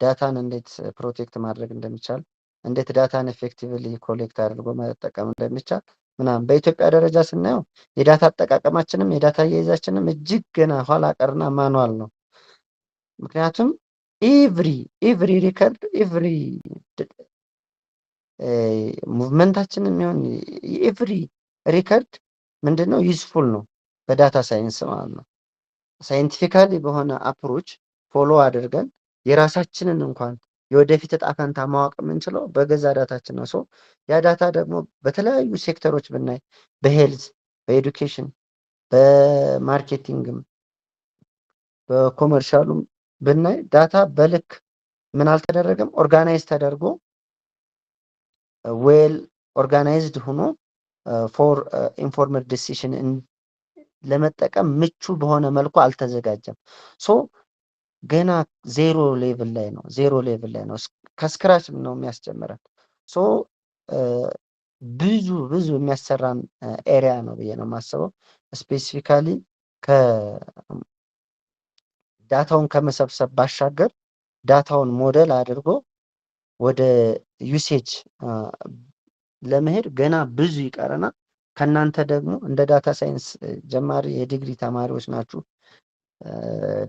Data ን እንዴት protect ማድረግ እንደሚቻል፣ እንዴት data ን effectively collect አድርጎ መጠቀም እንደሚቻል ምናምን። በኢትዮጵያ ደረጃ ስናየው የ data አጠቃቀማችንም የ data አያይዛችንም እጅግ ገና ኋላ ቀርና manual ነው። ምክንያቱም every record፣ every movement ኣችን የሚሆን every record ምንድን ነው፣ useful ነው በ data science ማለት ነው። Scientifically በሆነ approach follow አድርገን የራሳችንን እንኳን የወደፊት እጣ ፈንታ ማወቅ የምንችለው በገዛ data ችን ነው። So ያ data ደግሞ በተለያዩ ሴክተሮች ብናይ በ health፣ በ education፣ በ marketing ም፣ በ commercial ኡም ብናይ data በልክ ምን አልተደረገም፣ organize ተደርጎ፣ well organized ሆኖ for informed decision ለመጠቀም ምቹ በሆነ መልኩ አልተዘጋጀም። So ገና zero level ላይ ነው። Zero level ላይ ነው። ከ scratch ነው የሚያስጀምረን። So ብዙ ብዙ የሚያሰራን area ነው ብዬ ነው የማስበው። Specifically data ውን ከመሰብሰብ ባሻገር data ውን ሞዴል አድርጎ ወደ usage ለመሄድ ገና ብዙ ይቀረናል። ከእናንተ ደግሞ እንደ data science ጀማሪ የዲግሪ ተማሪዎች ናችሁ።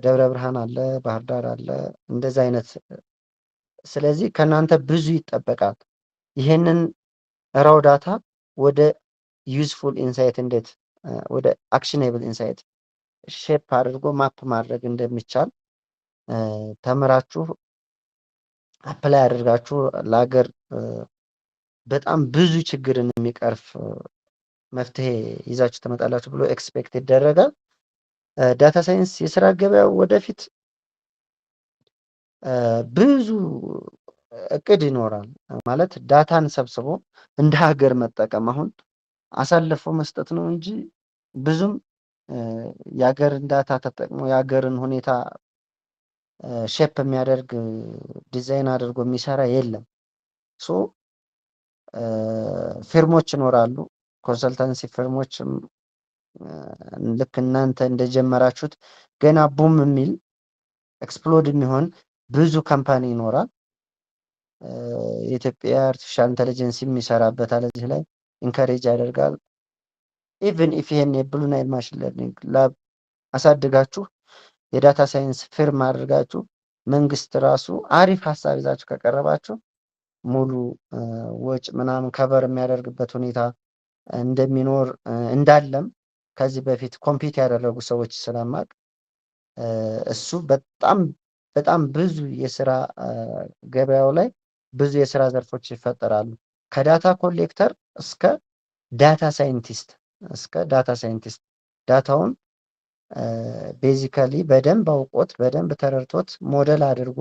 ደብረ ብርሃን አለ፣ ባህር ዳር አለ፣ እንደዚ አይነት። ስለዚህ ከእናንተ ብዙ ይጠበቃል። ይህንን raw data ወደ useful insight እንዴት፣ ወደ actionable insight shape አድርጎ map ማድረግ እንደሚቻል ተምራችሁ apply አድርጋችሁ ለሀገር በጣም ብዙ ችግርን የሚቀርፍ መፍትሄ ይዛችሁ ትመጣላችሁ ብሎ expect ይደረጋል። Data science የስራ ገበያው ወደፊት ብዙ እቅድ ይኖራል። ማለት data ን ሰብስቦ እንደ ሀገር መጠቀም፣ አሁን አሳልፎ መስጠት ነው እንጂ ብዙም የሀገርን data ተጠቅሞ የሀገርን ሁኔታ shape የሚያደርግ፣ ዲዛይን አድርጎ የሚሰራ የለም። So firm ኦች ይኖራሉ። Consultancy firm ኦችም ልክ እናንተ እንደጀመራችሁት ገና boom የሚል፣ explode የሚሆን ብዙ company ይኖራል። የኢትዮጵያ artificial intelligence የሚሰራበታል እዚህ ላይ encourage ያደርጋል። Even if ይሄን የ Blue Nile Machine Learning Lab አሳድጋችሁ የ data science firm አድርጋችሁ መንግስት ራሱ አሪፍ ሀሳብ ይዛችሁ ከቀረባችሁ ሙሉ ወጭ ምናምን cover የሚያደርግበት ሁኔታ እንደሚኖር እንዳለም ከዚህ በፊት compete ያደረጉ ሰዎች ስለማቅ እሱ በጣም በጣም ብዙ የስራ ገበያው ላይ ብዙ የስራ ዘርፎች ይፈጠራሉ። ከ data collector እስከ data scientist data ውን basically በደንብ አውቆት፣ በደንብ ተረድቶት፣ ሞዴል አድርጎ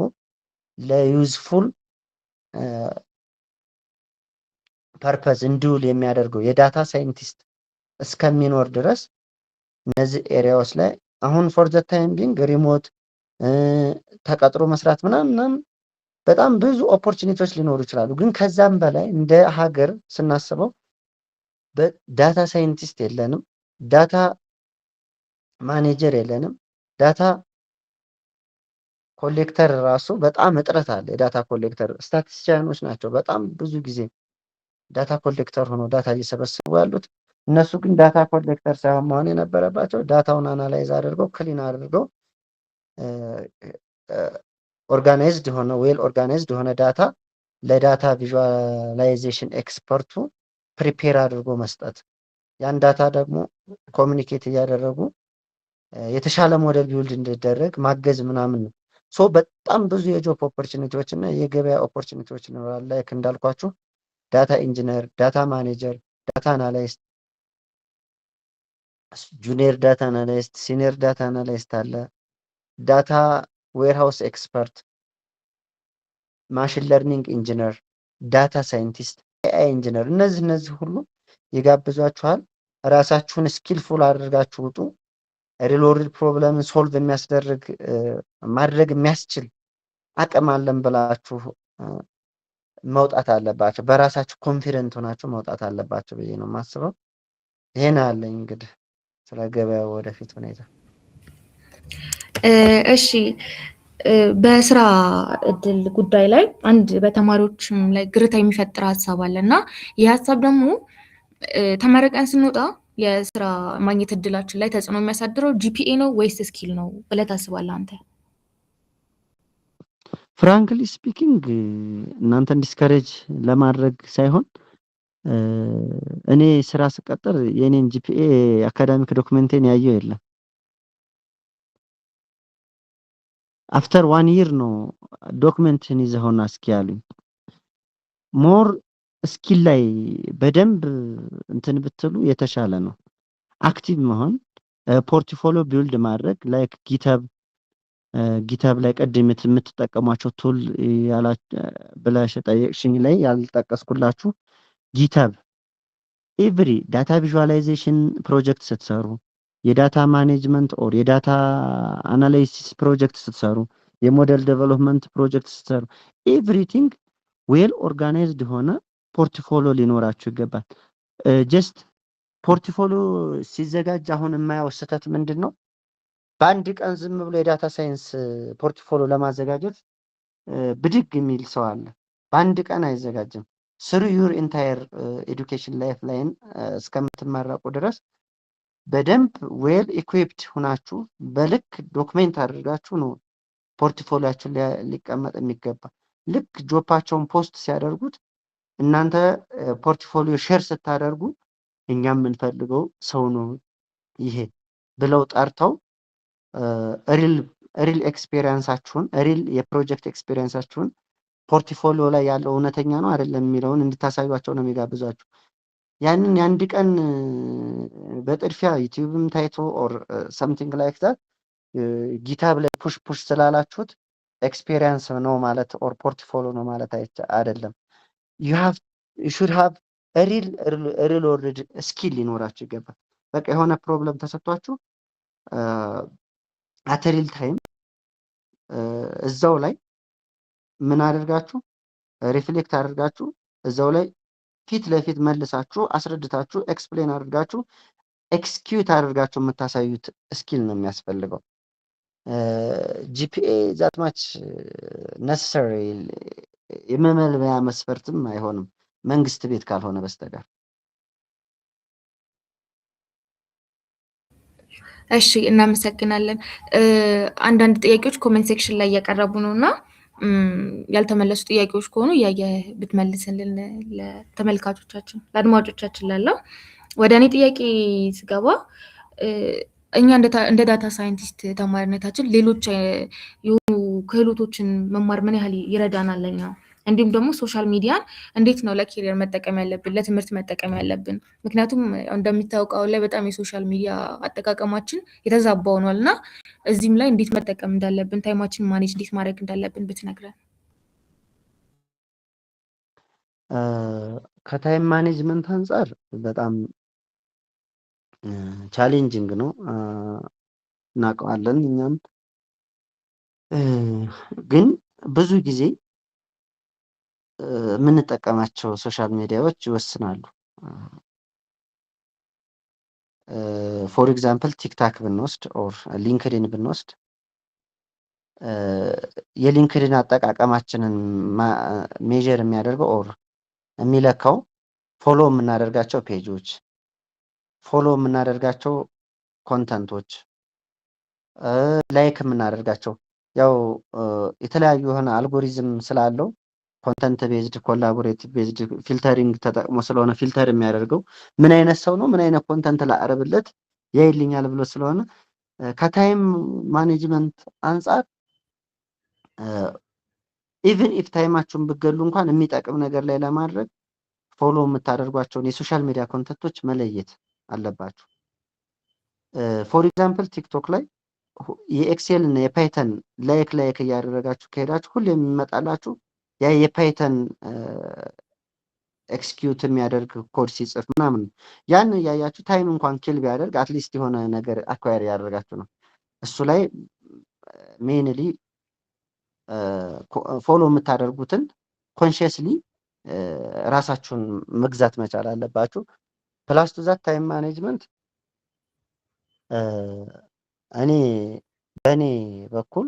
ለ useful purpose እንዲውል የሚያደርገው የ data scientist እስከሚኖር ድረስ እነዚህ area ዎች ላይ አሁን for the time being remote ተቀጥሮ መስራት ምናምን ምናምን በጣም ብዙ opportunity ዎች ሊኖሩ ይችላሉ። ግን ከዛም በላይ እንደ ሀገር ስናስበው data scientist የለንም፣ data manager የለንም፣ data collector ራሱ በጣም እጥረት አለ። የ data collector statistician ኖች ናቸው በጣም ብዙ ጊዜ data collector ሆነው data እየሰበሰቡ ያሉት። እነሱ ግን data collector ሳይሆን መሆን የነበረባቸው data ውን analyze አድርገው፣ clean አድርገው፣ organized የሆነ well organized የሆነ data ለ data visualization expert ኡ prepare አድርጎ መስጠት፣ ያን data ደግሞ communicate እያደረጉ የተሻለ model build እንዲደረግ ማገዝ ምናምን ነው። So በጣም ብዙ የ job opportunity ዎች እና የገበያ opportunity ዎች ይኖራል። Like እንዳልኳችሁ data engineer፣ data manager፣ data analyst፣ junior data analyst፣ senior data analyst አለ፣ data warehouse expert፣ machine learning engineer፣ data scientist፣ AI engineer፣ እነዚህ ሁሉ ይጋብዟችኋል። ራሳችሁን skillful አድርጋችሁ ውጡ። Real world problem ን solve የሚያስደርግ ማድረግ የሚያስችል አቅም አለን ብላችሁ መውጣት አለባችሁ። በራሳችሁ confident ሆናችሁ መውጣት አለባችሁ ብዬ ነው የማስበው። ይሄን አለኝ እንግዲህ ስለ ገበያው ወደፊት ሁኔታ። እሺ፣ በስራ እድል ጉዳይ ላይ አንድ በተማሪዎችም ላይ ግርታ የሚፈጥር ሀሳብ አለ። እና ይህ ሀሳብ ደግሞ ተመረቀን ስንወጣ የስራ ማግኘት እድላችን ላይ ተጽዕኖ የሚያሳድረው GPA ነው ወይስ skill ነው ብለህ ታስባለህ አንተ? Frankly speaking እናንተን discourage ለማድረግ ሳይሆን እኔ ስራ ስቀጠር የኔን GPA፣ academic document ኤን ያየው የለም። After one year ነው document ን ይዘኸውና እስኪ ያሉኝ። More skill ላይ በደንብ እንትን ብትሉ የተሻለ ነው። Active መሆን፣ portfolio build ማድረግ፣ like GitHub ላይ ቅድም የምትጠቀሟቸው tool ብለሽ ጠየቅሽኝ ላይ ያልጠቀስኩላችሁ GitHub፣ every data visualization project ስትሰሩ፣ የ data management or የ data analysis project ስትሰሩ፣ የ model development project ስትሰሩ everything well organized የሆነ portfolio ሊኖራችሁ ይገባል። Just portfolio ሲዘጋጅ አሁን የማየው ስህተት ምንድን ነው? በአንድ ቀን ዝም ብሎ የ data science portfolio ለማዘጋጀት ብድግ የሚል ሰው አለ። በአንድ ቀን አይዘጋጅም። Through your entire education life ላይን እስከምትመረቁ ድረስ በደንብ well equipped ሁናችሁ በልክ document አድርጋችሁ ነው portfolio ኣችሁን ሊቀመጥ የሚገባ። ልክ job ኣቸውን post ሲያደርጉት እናንተ portfolio share ስታደርጉ እኛ የምንፈልገው ሰው ነው ይሄ ብለው ጠርተው real experience ኣችሁን፣ real የ project experience ኣችሁን portfolio ላይ ያለው እውነተኛ ነው አይደለም የሚለውን እንድታሳዩቸው ነው የሚጋብዟችሁ። ያንን የአንድ ቀን በጥድፊያ YouTube ም ታይቶ or something like that GitHub ላይ push push ስላላችሁት experience ነው ማለት or portfolio ነው ማለት አይደለም። You should have real world skill ሊኖራችሁ ይገባል። በቃ የሆነ problem ተሰጥቷችሁ at real time እዛው ላይ ምን አድርጋችሁ reflect አድርጋችሁ እዛው ላይ ፊት ለፊት መልሳችሁ፣ አስረድታችሁ፣ explain አድርጋችሁ፣ execute አድርጋችሁ የምታሳዩት skill ነው የሚያስፈልገው። GPA that much necessary የመመልመያ መስፈርትም አይሆንም መንግስት ቤት ካልሆነ በስተቀር። እሺ፣ እናመሰግናለን። አንዳንድ ጥያቄዎች comment section ላይ እያቀረቡ ነው እና ያልተመለሱ ጥያቄዎች ከሆኑ እያየህ ብትመልስልን ለተመልካቾቻችን፣ ለአድማጮቻችን ላለው። ወደ እኔ ጥያቄ ስገባ፣ እኛ እንደ data scientist ተማሪነታችን ሌሎች የሆኑ ክህሎቶችን መማር ምን ያህል ይረዳናል ለኛ? እንዲሁም ደግሞ social media ን እንዴት ነው ለ career መጠቀም ያለብን፣ ለትምህርት መጠቀም ያለብን? ምክንያቱም እንደሚታወቀው አሁን ላይ በጣም የ social media አጠቃቀማችን የተዛባ ሆኗል እና እዚህም ላይ እንዴት መጠቀም እንዳለብን፣ time ኣችን manage እንዴት ማድረግ እንዳለብን ብትነግረን። ከ time management አንጻር በጣም challenging ነው፣ እናውቀዋለን እኛም። ግን ብዙ ጊዜ የምንጠቀማቸው social media ዎች ይወስናሉ። For example TikTok ብንወስድ or LinkedIn ብንወስድ፣ የ LinkedIn አጠቃቀማችንን measure የሚያደርገው or የሚለካው follow የምናደርጋቸው page ኦች፣ follow የምናደርጋቸው content ኦች፣ like የምናደርጋቸው፣ ያው የተለያዩ የሆነ አልጎሪዝም ስላለው፣ content based፣ collaborative based filtering ተጠቅሞ ስለሆነ filter የሚያደርገው፣ ምን አይነት ሰው ነው፣ ምን አይነት content ላቀርብለት ያይልኛል ብሎ ስለሆነ፣ ከ time management አንጻር even if time ኣችሁን ብገሉ እንኳን የሚጠቅም ነገር ላይ ለማድረግ follow የምታደርጓቸውን የ social media content ኦች መለየት አለባችሁ። For example TikTok ላይ የ Excel እና የ Python like እያደረጋችሁ ከሄዳችሁ ሁሌ የሚመጣላችሁ ያ የ Python execute የሚያደርግ ኮድ ሲጽፍ ምናምን፣ ያን እያያችሁ time እንኳን kill ቢያደርግ at least የሆነ ነገር acquire እያደረጋችሁ ነው። እሱ ላይ mainly follow የምታደርጉትን consciously ራሳችሁን መግዛት መቻል አለባችሁ። Plus to that time management፣ እኔ በእኔ በኩል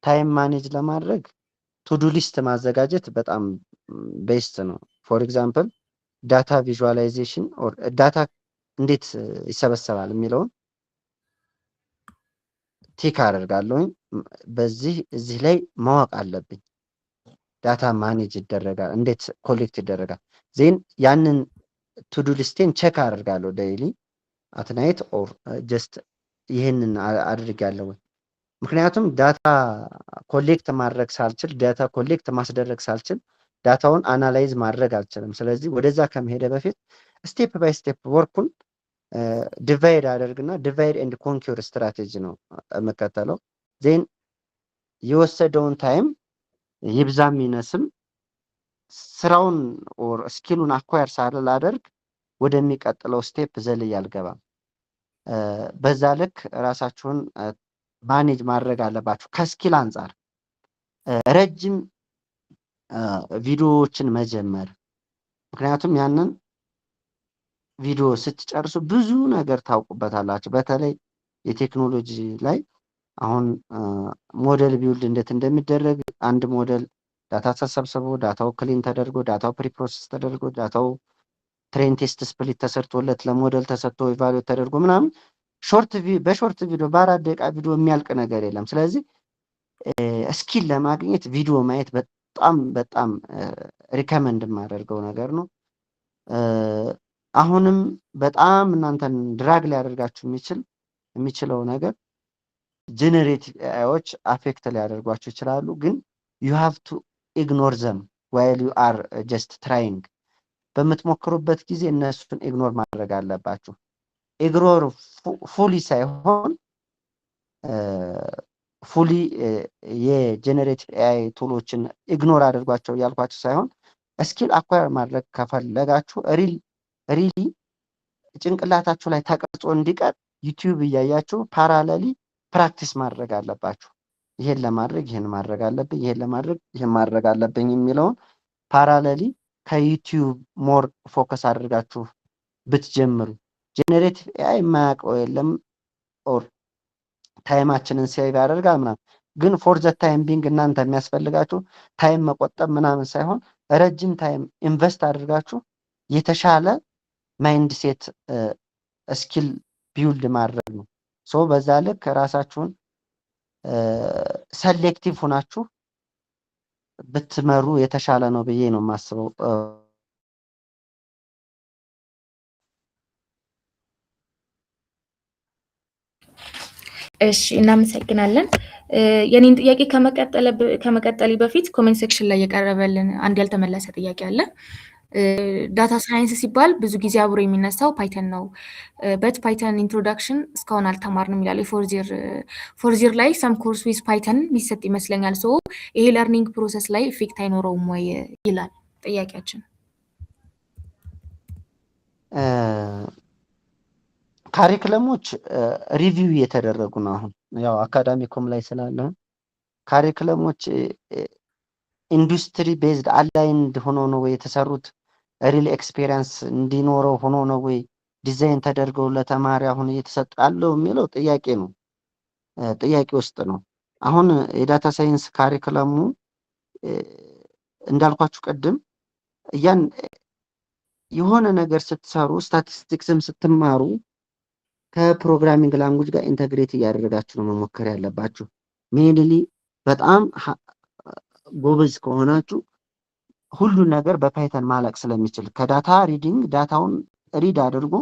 time manage ለማድረግ to-do list ማዘጋጀት በጣም best ነው። For example data visualization or data እንዴት ይሰበሰባል የሚለውን tick አደርጋለሁኝ። በዚህ እዚህ ላይ ማወቅ አለብኝ። Data manage ይደረጋል፣ እንዴት collect ይደረጋል። Then ያንን to-do list ኤን check አደርጋለሁ daily at night or just ይህንን አድርጋለሁ ወይ። ምክንያቱም data collect ማድረግ ሳልችል፣ data collect ማስደረግ ሳልችል data ውን analyze ማድረግ አልችልም። ስለዚህ ወደዛ ከመሄደ በፊት step by step work ኡን divide አደርግና divide and conquer strategy ነው የምከተለው። Then የወሰደውን time ይብዛም ይነስም ስራውን or skill ኡን acquire ሳላደርግ ወደሚቀጥለው step ዘልዬ አልገባም። በዛ ልክ ራሳችሁን manage ማድረግ አለባችሁ። ከ skill አንጻር ረጅም ቪዲዮዎችን መጀመር፣ ምክንያቱም ያንን ቪዲዮ ስትጨርሱ ብዙ ነገር ታውቁበታላችሁ። በተለይ የቴክኖሎጂ ላይ አሁን model build እንዴት እንደሚደረግ፣ አንድ model data ተሰብስቦ፣ data ው clean ተደርጎ፣ data ው preprocess ተደርጎ፣ data ው train test split ተሰርቶለት፣ ለሞዴል ተሰጥቶ፣ evaluate ተደርጎ ምናምን በ short video፣ በ4 ደቂቃ ቪዲዮ የሚያልቅ ነገር የለም። ስለዚህ skill ለማግኘት ቪዲዮ ማየት በጣም በጣም recommend የማደርገው ነገር ነው። አሁንም በጣም እናንተን drag ሊያደርጋችሁ የሚችለው ነገር generative AI ዎች affect ሊያደርጓችሁ ይችላሉ፣ ግን you have to ignore them while you are just trying። በምትሞክሩበት ጊዜ እነሱን ignore ማድረግ አለባችሁ። Ignore fully ሳይሆን፣ fully የ generative AI tool ኦችን ignore አድርጓቸው እያልኳችሁ ሳይሆን፣ skill acquire ማድረግ ከፈለጋችሁ really ጭንቅላታችሁ ላይ ተቀርጾ እንዲቀር YouTube እያያችሁ parallelly practice ማድረግ አለባችሁ። ይሄን ለማድረግ ይሄን ማድረግ አለብኝ፣ ይሄን ለማድረግ ይሄን ማድረግ አለብኝ የሚለውን parallelly ከ YouTube more focus አድርጋችሁ ብትጀምሩ። Generative AI የማያውቀው የለም or time ኣችንን save ያደርጋል ምናምን፣ ግን for the time being እናንተ የሚያስፈልጋችሁ time መቆጠብ ምናምን ሳይሆን ረጅም time invest አድርጋችሁ የተሻለ mindset፣ skill build ማድረግ ነው። So በዛ ልክ ራሳችሁን selective ሆናችሁ ብትመሩ የተሻለ ነው ብዬ ነው የማስበው። እሺ፣ እናመሰግናለን። የኔን ጥያቄ ከመቀጠሌ በፊት comment section ላይ የቀረበልን አንድ ያልተመለሰ ጥያቄ አለ። Data science ሲባል ብዙ ጊዜ አብሮ የሚነሳው Python ነው። But Python introduction እስካሁን አልተማርንም ይላል። የ fourth year ላይ some course with Python የሚሰጥ ይመስለኛል። So ይሄ learning process ላይ effect አይኖረውም ወይ ይላል ጥያቄያችን። Curriculum ኦች review እየተደረጉ ነው። አሁን ያው academic ኡም ላይ ስላለ curriculum ኦች industry based aligned ሆኖ ነው ወይ የተሰሩት? Real experience እንዲኖረው ሆኖ ነው ወይ ዲዛይን ተደርገው ለተማሪ አሁን እየተሰጠ ያለው የሚለው ጥያቄ ነው፣ ጥያቄ ውስጥ ነው። አሁን የ data science curriculum ኡ እንዳልኳችሁ ቅድም እያን የሆነ ነገር ስትሰሩ፣ ስታቲስቲክስም ስትማሩ ከ programming language ጋር integrate እያደረጋችሁ ነው መሞከር ያለባችሁ። Mainly በጣም ጎበዝ ከሆናችሁ ሁሉን ነገር በ Python ማለቅ ስለሚችል ከ data reading፣ data ውን read አድርጎ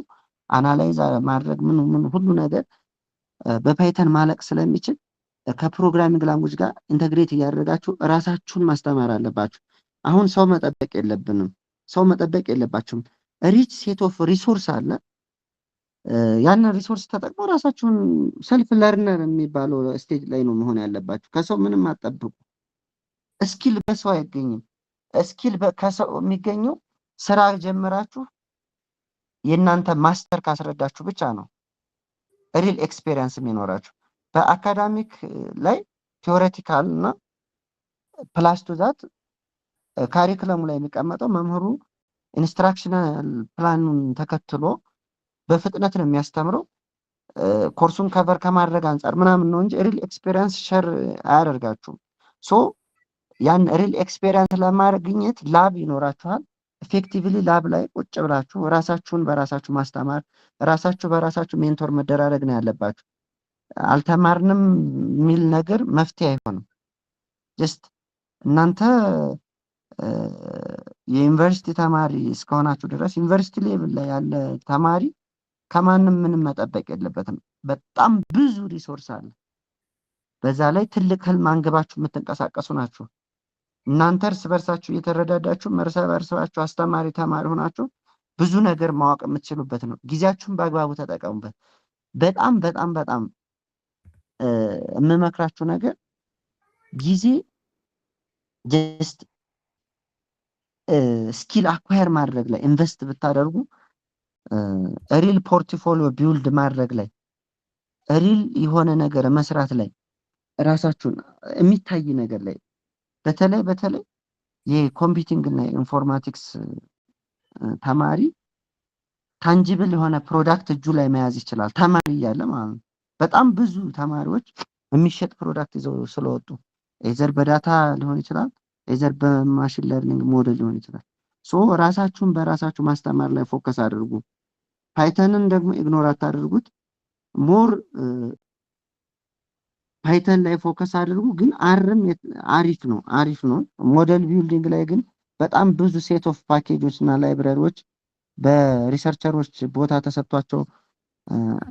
analyze ማድረግ ምን ምን ሁሉ ነገር በ Python ማለቅ ስለሚችል ከ programming language ጋር integrate እያደረጋችሁ እራሳችሁን ማስተማር አለባችሁ። አሁን ሰው መጠበቅ የለብንም። ሰው መጠበቅ የለባችሁም። Rich set of resource አለ። ያንን resource ተጠቅሞ ራሳችሁን self learner የሚባለው stage ላይ ነው መሆን ያለባችሁ። ከሰው ምንም አትጠብቁ። Skill በሰው አይገኝም። Skill ከሰው የሚገኘው ስራ ጀምራችሁ የእናንተ master ካስረዳችሁ ብቻ ነው real experience የሚኖራችሁ። በ academic ላይ theoretical እና plus to that curriculum ኡ ላይ የሚቀመጠው መምህሩ instructional plan ኑን ተከትሎ በፍጥነት ነው የሚያስተምረው። Course ኡን cover ከማድረግ አንጻር ምናምን ነው እንጂ real experience share አያደርጋችሁም። So ያን real experience ለማግኘት lab ይኖራችኋል። Effectively lab ላይ ቁጭ ብላችሁ ራሳችሁን በራሳችሁ ማስተማር፣ ራሳችሁ በራሳችሁ mentor መደራረግ ነው ያለባችሁ። አልተማርንም የሚል ነገር መፍትሄ አይሆንም። Just እናንተ የዩኒቨርሲቲ ተማሪ እስከሆናችሁ ድረስ ዩኒቨርሲቲ level ላይ ያለ ተማሪ ከማንም ምንም መጠበቅ የለበትም። በጣም ብዙ resource አለ። በዛ ላይ ትልቅ ህልም አንግባችሁ የምትንቀሳቀሱ ናችሁ። እናንተ እርስ በርሳችሁ እየተረዳዳችሁ፣ እርስ በርሳችሁ አስተማሪ ተማሪ ሆናችሁ ብዙ ነገር ማወቅ የምትችሉበት ነው። ጊዜያችሁን በአግባቡ ተጠቀሙበት። በጣም በጣም በጣም የምመክራችሁ ነገር ጊዜ just skill acquire ማድረግ ላይ invest ብታደርጉ፣ real portfolio build ማድረግ ላይ፣ real የሆነ ነገር መስራት ላይ፣ ራሳችሁን የሚታይ ነገር ላይ፣ በተለይ በተለይ የ computing እና የ informatics ተማሪ tangible የሆነ product እጁ ላይ መያዝ ይችላል። ተማሪ እያለ ማለት ነው። በጣም ብዙ ተማሪዎች የሚሸጥ product ይዘው ስለወጡ either በ data ሊሆን ይችላል፣ either በ machine learning model ሊሆን ይችላል። So ራሳችሁን በራሳችሁ ማስተማር ላይ focus አድርጉ። Python ን ደግሞ ignore አታድርጉት። More Python ላይ focus አድርጉ። ግን R ም አሪፍ ነው፣ አሪፍ ነው። Model building ላይ ግን በጣም ብዙ set of package ኦች እና library ዎች በ researcher ኦች ቦታ ተሰጥቷቸው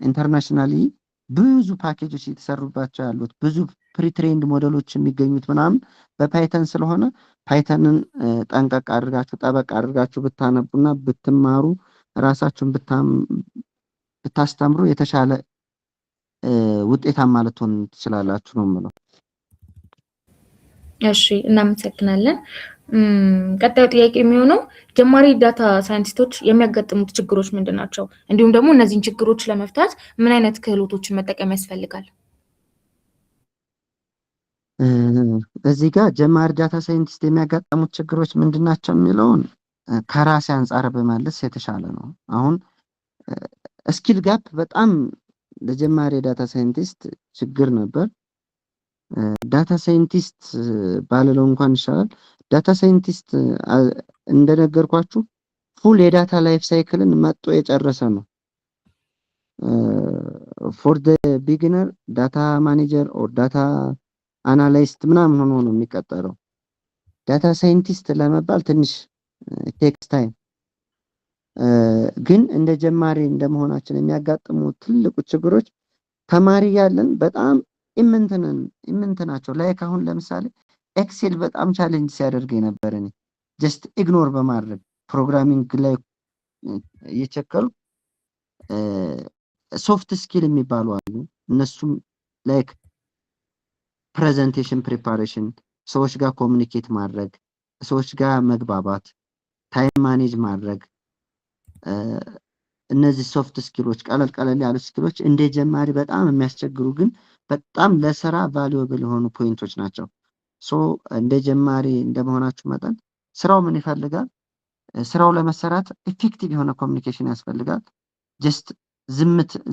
internationally ብዙ ፓኬጆች እየተሰሩባቸው ያሉት፣ ብዙ pretrained model ኦች የሚገኙት ምናምን በ Python ስለሆነ Python ን ጠንቀቅ አድርጋችሁ፣ ጠበቅ አድርጋችሁ ብታነቡና ብትማሩ፣ ራሳችሁን ብታስተምሩ የተሻለ ውጤታማ ልትሆኑ ትችላላችሁ ነው የምለው። እሺ፣ እናመሰግናለን። ቀጣዩ ጥያቄ የሚሆነው ጀማሪ data scientist ኦች የሚያጋጥሙት ችግሮች ምንድን ናቸው? እንዲሁም ደግሞ እነዚህን ችግሮች ለመፍታት ምን አይነት ክህሎቶችን መጠቀም ያስፈልጋል? እዚህ ጋር ጀማሪ data scientist የሚያጋጥሙት ችግሮች ምንድን ናቸው የሚለውን ከራሴ አንጻር ብመልስ የተሻለ ነው። አሁን skill gap በጣም ለጀማሪ data scientist ችግር ነበር። Data scientist ባልለው እንኳን ይሻላል። Data scientist እንደነገርኳችሁ full የ data life cycle ን መጦ የጨረሰ ነው። For the beginner, data manager or data analyst ምናምን ሆኖ ነው የሚቀጠረው። Data scientist ለመባል ትንሽ takes time። ግን እንደ ጀማሪ እንደመሆናችን የሚያጋጥሙ ትልቁ ችግሮች ተማሪ ያለን በጣም ኢምንትነን ኢምንት ናቸው። Like አሁን ለምሳሌ Excel በጣም challenge ሲያደርግ የነበር እኔ just ignore በማድረግ programming ላይ እየቸከሉ soft skill የሚባሉ አሉ። እነሱም like presentation preparation፣ ሰዎች ጋር communicate ማድረግ፣ ሰዎች ጋር መግባባት፣ time manage ማድረግ፣ እነዚህ soft skill ኦች፣ ቀለል ቀለል ያሉ skill ኦች እንደ ጀማሪ በጣም የሚያስቸግሩ ግን በጣም ለስራ valuable የሆኑ point ኦች ናቸው። So እንደ ጀማሪ እንደመሆናችሁ መጠን ስራው ምን ይፈልጋል? ስራው ለመሰራት effective የሆነ communication ያስፈልጋል። Just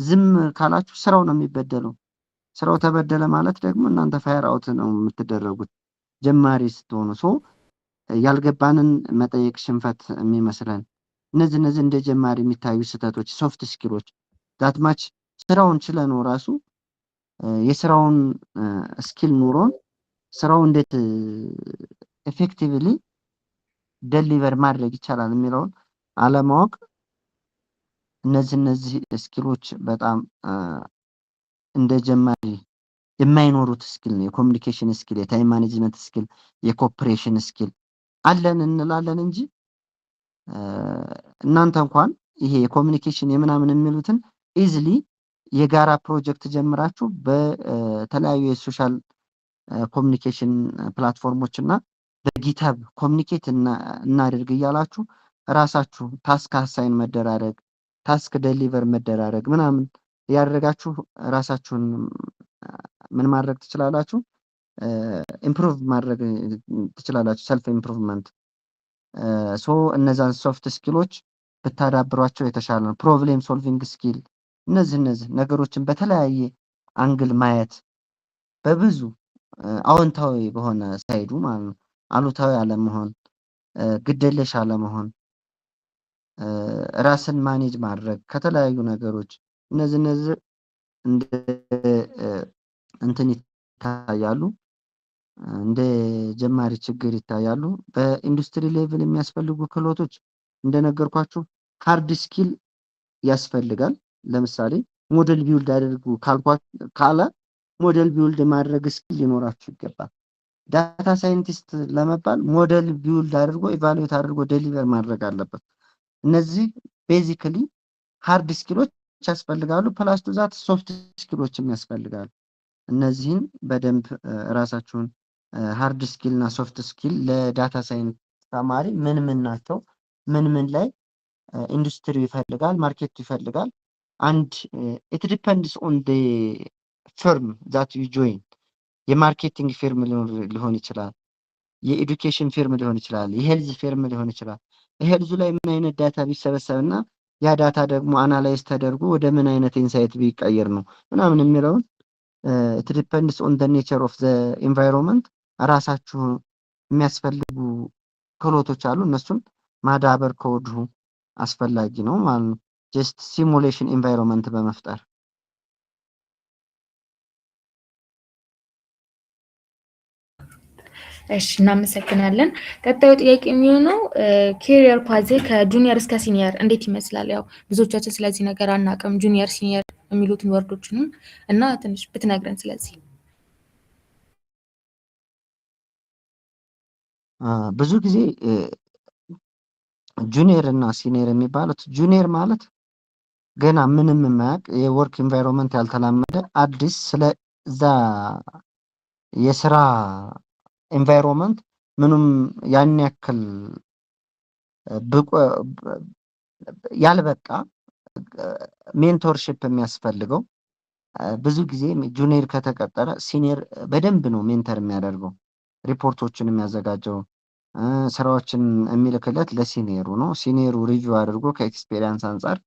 ዝም ካላችሁ ስራው ነው የሚበደለው። ስራው ተበደለ ማለት ደግሞ እናንተ fire out ነው የምትደረጉት ጀማሪ ስትሆኑ። So ያልገባንን መጠየቅ ሽንፈት የሚመስለን እነዚህ እንደ ጀማሪ የሚታዩ ስህተቶች፣ soft skill ኦች that much ስራውን ችለነው ራሱ የስራውን skill ኑሮን ስራው እንዴት effectively deliver ማድረግ ይቻላል የሚለውን አለማወቅ፣ እነዚህ skill ኦች በጣም እንደ ጀማሪ የማይኖሩት skill ነው። የ communication skill፣ የ time management skill፣ የ cooperation skill አለን እንላለን እንጂ እናንተ እንኳን ይሄ የ communication የምናምን የሚሉትን easily የጋራ ፕሮጀክት ጀምራችሁ በተለያዩ የ social communication platform ኦች እና በ GitHub communicate እናድርግ እያላችሁ ራሳችሁ task assign መደራረግ፣ task deliver መደራረግ ምናምን እያደረጋችሁ ራሳችሁን ምን ማድረግ ትችላላችሁ? Improve ማድረግ ትችላላችሁ። Self improvement። So እነዛን soft skill ኦች ብታዳብሯቸው የተሻለ ነው። Problem solving skill፣ እነዚህ ነገሮችን በተለያየ angle ማየት፣ በብዙ አዎንታዊ በሆነ side ኡ ማለት ነው። አሉታዊ አለመሆን፣ ግዴለሽ አለመሆን፣ ራስን manage ማድረግ ከተለያዩ ነገሮች፣ እነዚህ እንደ እንትን ይታያሉ፣ እንደ ጀማሪ ችግር ይታያሉ። በ industry level የሚያስፈልጉ ክህሎቶች እንደነገርኳችሁ hard skill ያስፈልጋል። ለምሳሌ model build አድርጉ ካለ model build ማድረግ skill ሊኖራችሁ ይገባል። Data scientist ለመባል model build አድርጎ፣ evaluate አድርጎ deliver ማድረግ አለበት። እነዚህ basically hard skill ኦች ያስፈልጋሉ። Plus to that soft skill ኦችም ያስፈልጋሉ። እነዚህን በደንብ ራሳችሁን hard skill እና soft skill ለ data science ተማሪ ምን ምን ናቸው፣ ምን ምን ላይ ኢንዱስትሪው ይፈልጋል፣ market ኡ ይፈልጋል። And it depends on firm that you join። የ marketing firm ሊሆን ይችላል፣ የ education firm ሊሆን ይችላል፣ የ health firm ሊሆን ይችላል። የ health ኡ ላይ ምን አይነት data ቢሰበሰብ እና ያ data ደግሞ analyze ተደርጎ ወደ ምን አይነት insight ቢቀየር ነው ምናምን የሚለውን it depends on the nature of the environment። ራሳችሁ የሚያስፈልጉ ክህሎቶች አሉ። እነሱን ማዳበር ከወዲሁ አስፈላጊ ነው ማለት ነው። Just simulation environment በመፍጠር። እሺ፣ እናመሰግናለን። ቀጣዩ ጥያቄ የሚሆነው career path ከ junior እስከ senior እንዴት ይመስላል? ያው ብዙዎቻችን ስለዚህ ነገር አናውቅም፣ junior senior የሚሉትን word ኦችንም እና ትንሽ ብትነግረን ስለዚህ። ብዙ ጊዜ junior እና senior የሚባሉት፣ junior ማለት ገና ምንም የማያውቅ፣ የ work environment ያልተላመደ፣ አዲስ፣ ስለዛ የስራ environment ምንም ያን ያክል ብቁ ያልበቃ፣ mentorship የሚያስፈልገው። ብዙ ጊዜ junior ከተቀጠረ senior በደንብ ነው mentor የሚያደርገው። ሪፖርቶችን የሚያዘጋጀው፣ ስራዎችን የሚልክለት ለ senior ኡ ነው። Senior ኡ review አድርጎ ከ experience አንጻር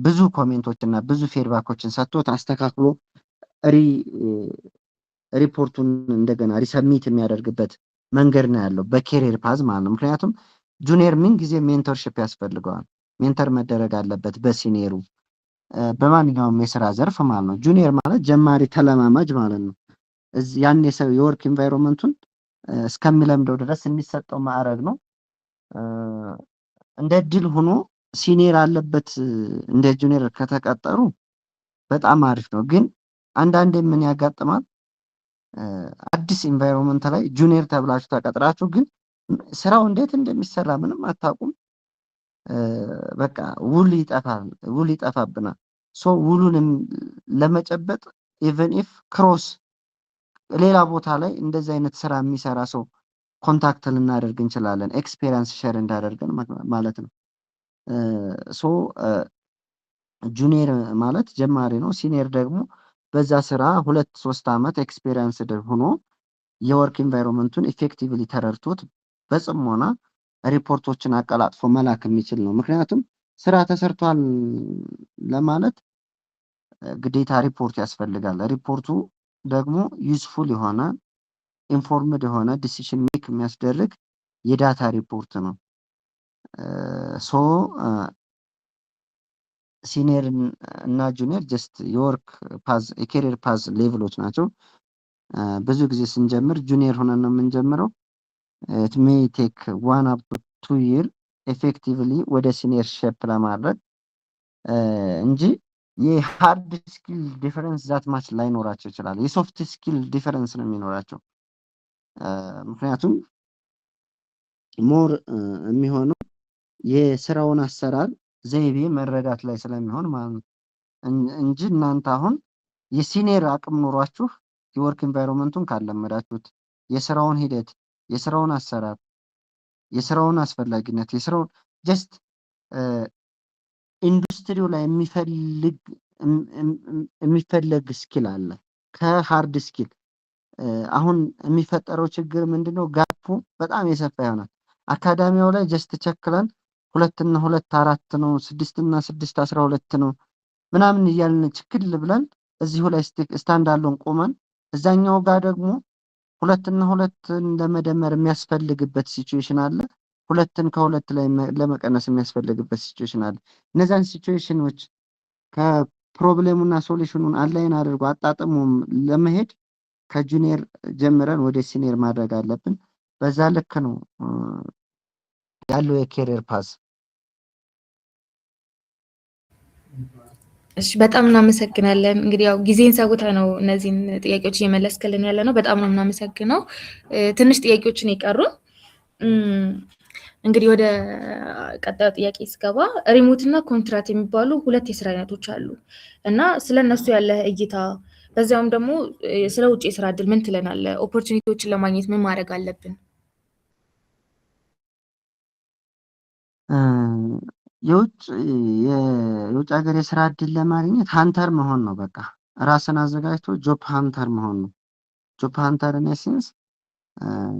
ብዙ comment ኦች እና ብዙ feedback ኦችን ሰጥቶት አስተካክሎ ሪፖርቱን እንደገና resubmit የሚያደርግበት መንገድ ነው ያለው በ career path ማለት ነው። ምክንያቱም junior ምን ጊዜ mentorship ያስፈልገዋል። Mentor መደረግ አለበት በ senior ኡ በማንኛውም የስራ ዘርፍ ማለት ነው። Junior ማለት ጀማሪ ተለማማጅ ማለት ነው። ያን የሰው የ work environment ኡን እስከሚለምደው ድረስ የሚሰጠው ማዕረግ ነው። እንደ እድል ሆኖ senior አለበት እንደ junior ከተቀጠሩ በጣም አሪፍ ነው። ግን አንዳንዴ ምን ያጋጥማል? አዲስ environment ላይ junior ተብላችሁ ተቀጥራችሁ ግን ስራው እንዴት እንደሚሰራ ምንም አታውቁም። በቃ ውል ይጠፋል፣ ውል ይጠፋብናል። So ውሉንም ለመጨበጥ even if cross ሌላ ቦታ ላይ እንደዚህ አይነት ስራ የሚሰራ ሰው contact ልናደርግ እንችላለን፣ experience share እንዳደርገን ማለት ነው። So junior ማለት ጀማሪ ነው። Senior ደግሞ በዛ ስራ 2-3 ዓመት experience ሆኖ የ work environment ኡን effectively ተረድቶት በጽሞና ሪፖርቶችን አቀላጥፎ መላክ የሚችል ነው። ምክንያቱም ስራ ተሰርቷል ለማለት ግዴታ ሪፖርት ያስፈልጋል። ሪፖርቱ ደግሞ useful የሆነ፣ informed የሆነ decision make የሚያስደርግ የ data ሪፖርት ነው። So senior እና junior just የ work path፣ የ career path level ኦች ናቸው። ብዙ ጊዜ ስንጀምር junior ሆነን ነው የምንጀምረው። It may take 1 up to 2 year effectively ወደ senior shape ለማድረግ እንጂ የ hard skill difference that much ላይኖራቸው ይችላል። የ soft skill difference ነው የሚኖራቸው። ምክንያቱም more የሚሆነው የስራውን አሰራር ዘይቤ መረዳት ላይ ስለሚሆን ማለት ነው እንጂ እናንተ አሁን የ senior አቅም ኖሯችሁ የ work environment ኡን ካለመዳችሁት፣ የስራውን ሂደት፣ የስራውን አሰራር፣ የስራውን አስፈላጊነት፣ የስራውን just ኢንዱስትሪው ላይ የሚፈለግ skill አለ ከ hard skill። አሁን የሚፈጠረው ችግር ምንድነው? Gap ኡ በጣም የሰፋ ይሆናል። Academia ው ላይ just ቸክለን ሁለትና ሁለት አራት ነው፣ ስድስትና ስድስት 12 ነው ምናምን እያልን ችክል ብለን እዚሁ ላይ stand alone ቆመን እዛኛው ጋር ደግሞ ሁለትና ሁለትን ለመደመር የሚያስፈልግበት situation አለ። ሁለትን ከሁለት ላይ ለመቀነስ የሚያስፈልግበት situation አለ። እነዛን situation ኖች ከ problem ኡና solution ኑን align አድርጎ አጣጥሞ ለመሄድ ከ junior ጀምረን ወደ senior ማድረግ አለብን። በዛ ልክ ነው ያለው የ career path። እሺ፣ በጣም እናመሰግናለን። እንግዲህ ያው ጊዜን ሰውተህ ነው እነዚህን ጥያቄዎች እየመለስክልን ያለ ነው። በጣም ነው የምናመሰግነው። ትንሽ ጥያቄዎችን የቀሩን። እንግዲህ ወደ ቀጣዩ ጥያቄ ስገባ remote እና ኮንትራት የሚባሉ ሁለት የስራ አይነቶች አሉ እና ስለ እነሱ ያለህ እይታ፣ በዚያውም ደግሞ ስለ ውጭ የስራ እድል ምን ትለናለህ? Opportunity ዎችን ለማግኘት ምን ማድረግ አለብን? የውጭ ሀገር የስራ እድል ለማግኘት hunter መሆን ነው። በቃ ራስን አዘጋጅቶ job hunter መሆን ነው። Job hunter in sense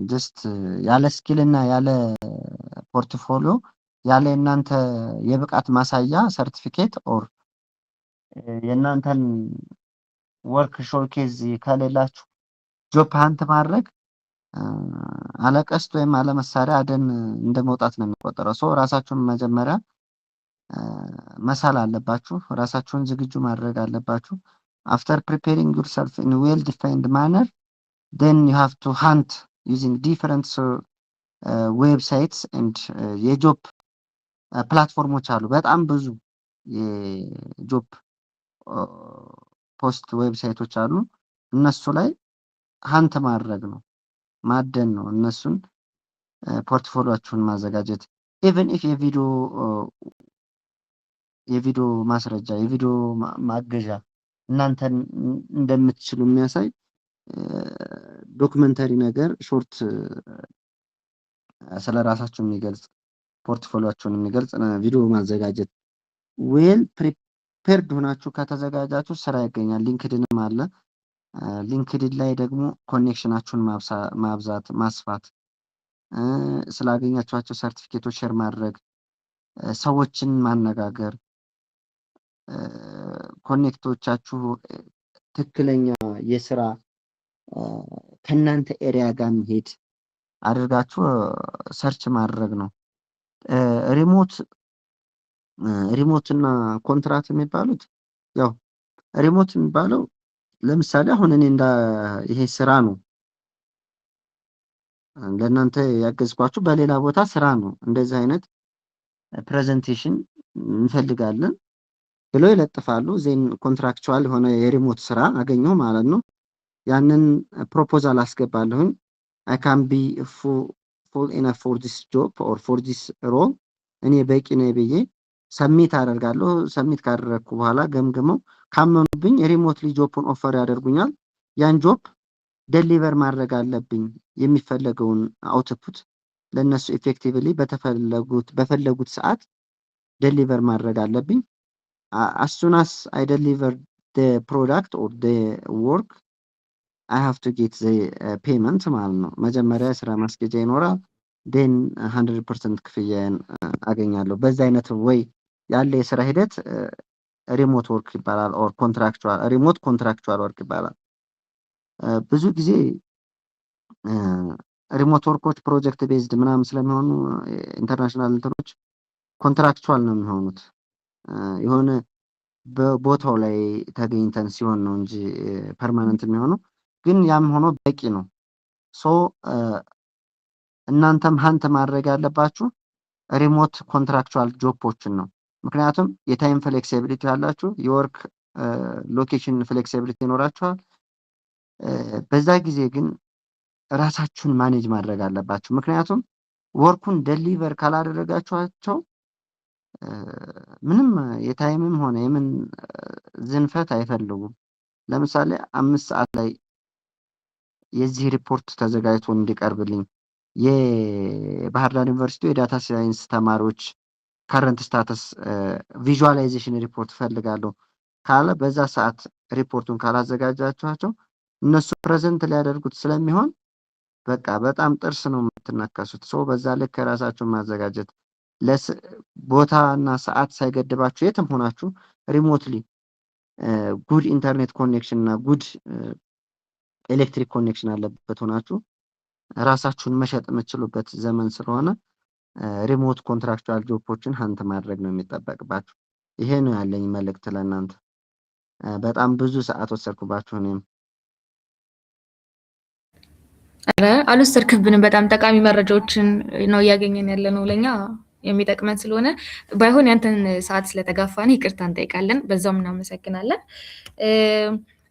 just ያለ skill እና ያለ portfolio፣ ያለ የእናንተ የብቃት ማሳያ ሰርቲፊኬት or የእናንተን work showcase ከሌላችሁ job hunt ማድረግ አለቀስት ወይም አለመሳሪያ አደን እንደ መውጣት ነው የሚቆጠረው። So ራሳችሁን መጀመሪያ መሳል አለባችሁ። ራሳችሁን ዝግጁ ማድረግ አለባችሁ። After preparing yourself in well defined manner, then you have to hunt using different websites and የ job platform ኦች አሉ። በጣም ብዙ የ job post website ኦች አሉ። እነሱ ላይ hunt ማድረግ ነው፣ ማደን ነው። እነሱን portfolio ኣችሁን ማዘጋጀት፣ even if የቪዲዮ ማስረጃ፣ የቪዲዮ ማገዣ፣ እናንተን እንደምትችሉ የሚያሳይ documentary ነገር፣ short ስለ ራሳችሁ የሚገልጽ፣ portfolio ኣችሁን የሚገልጽ ቪዲዮ ማዘጋጀት። Well prepared ሆናችሁ ከተዘጋጃችሁ ስራ ይገኛል። LinkedIn ም አለ። LinkedIn ላይ ደግሞ connection ኣችሁን ማብዛት፣ ማስፋት፣ ስላገኛችኋቸው ሰርቲፊኬቶች share ማድረግ፣ ሰዎችን ማነጋገር፣ connect ኦቻችሁ ትክክለኛ የስራ ከእናንተ area ጋር መሄድ አድርጋችሁ search ማድረግ ነው። Remote እና ኮንትራት የሚባሉት፣ ያው remote የሚባለው ለምሳሌ አሁን እኔ እንደ ይሄ ስራ ነው፣ ለእናንተ ያገዝኳችሁ በሌላ ቦታ ስራ ነው። እንደዚህ አይነት presentation እንፈልጋለን ብለው ይለጥፋሉ። Then contractual የሆነ የ remote ስራ አገኘሁ ማለት ነው። ያንን proposal አስገባለሁኝ። I can be full enough for this job or for this role፣ እኔ በቂ ነኝ ብዬ submit አደርጋለሁ። Submit ካደረግኩ በኋላ ገምግመው ካመኑብኝ remotely job ኡን offer ያደርጉኛል። ያን job deliver ማድረግ አለብኝ። የሚፈለገውን output ለእነሱ effectively በተፈለጉት በፈለጉት ሰዓት deliver ማድረግ አለብኝ። As soon as I deliver the product or the work, I have to get the payment ማለት ነው። መጀመሪያ የስራ ማስኬጃ ይኖራል። Then 100% ክፍያን አገኛለሁ። በዛ አይነት ወይ ያለ የስራ ሂደት remote work ይባላል። Or contractual, remote contractual work ይባላል። ብዙ ጊዜ remote work ኦች project based ምናምን ስለሚሆኑ international እንትኖች contractual ነው የሚሆኑት። የሆነ በቦታው ላይ ተገኝተን ሲሆን ነው እንጂ permanent የሚሆነው። ግን ያም ሆኖ በቂ ነው። So እናንተም hunt ማድረግ ያለባችሁ remote contractual job ኦችን ነው። ምክንያቱም የ time flexibility ያላችሁ፣ የ work location flexibility ይኖራችኋል። በዛ ጊዜ ግን ራሳችሁን manage ማድረግ አለባችሁ። ምክንያቱም work ኡን deliver ካላደረጋችኋቸው ምንም የ time ም ሆነ የምን ዝንፈት አይፈልጉም። ለምሳሌ 5 ሰዓት ላይ የዚህ ሪፖርት ተዘጋጅቶ እንዲቀርብልኝ፣ የባህር ዳር ዩኒቨርሲቲ የ data science ተማሪዎች current status visualization report እፈልጋለሁ ካለ፣ በዛ ሰዓት ሪፖርቱን ካላዘጋጃችኋቸው እነሱ present ሊያደርጉት ስለሚሆን በቃ በጣም ጥርስ ነው የምትነከሱት። So በዛ ልክ ራሳችሁን ማዘጋጀት፣ ቦታ እና ሰዓት ሳይገድባችሁ የትም ሆናችሁ remotely good internet connection እና good electric connection አለበት ሆናችሁ ራሳችሁን መሸጥ የምትችሉበት ዘመን ስለሆነ remote contractual job ኦችን hunt ማድረግ ነው የሚጠበቅባችሁ። ይሄ ነው ያለኝ መልእክት ለእናንተ። በጣም ብዙ ሰዓት ወሰድኩባችሁ እኔም። ኧረ አልወሰድክብንም። በጣም ጠቃሚ መረጃዎችን ነው እያገኘን ያለ ነው፣ ለኛ የሚጠቅመን ስለሆነ። ባይሆን ያንተን ሰዓት ስለተጋፋን ይቅርታ እንጠይቃለን። በዛውም እናመሰግናለን።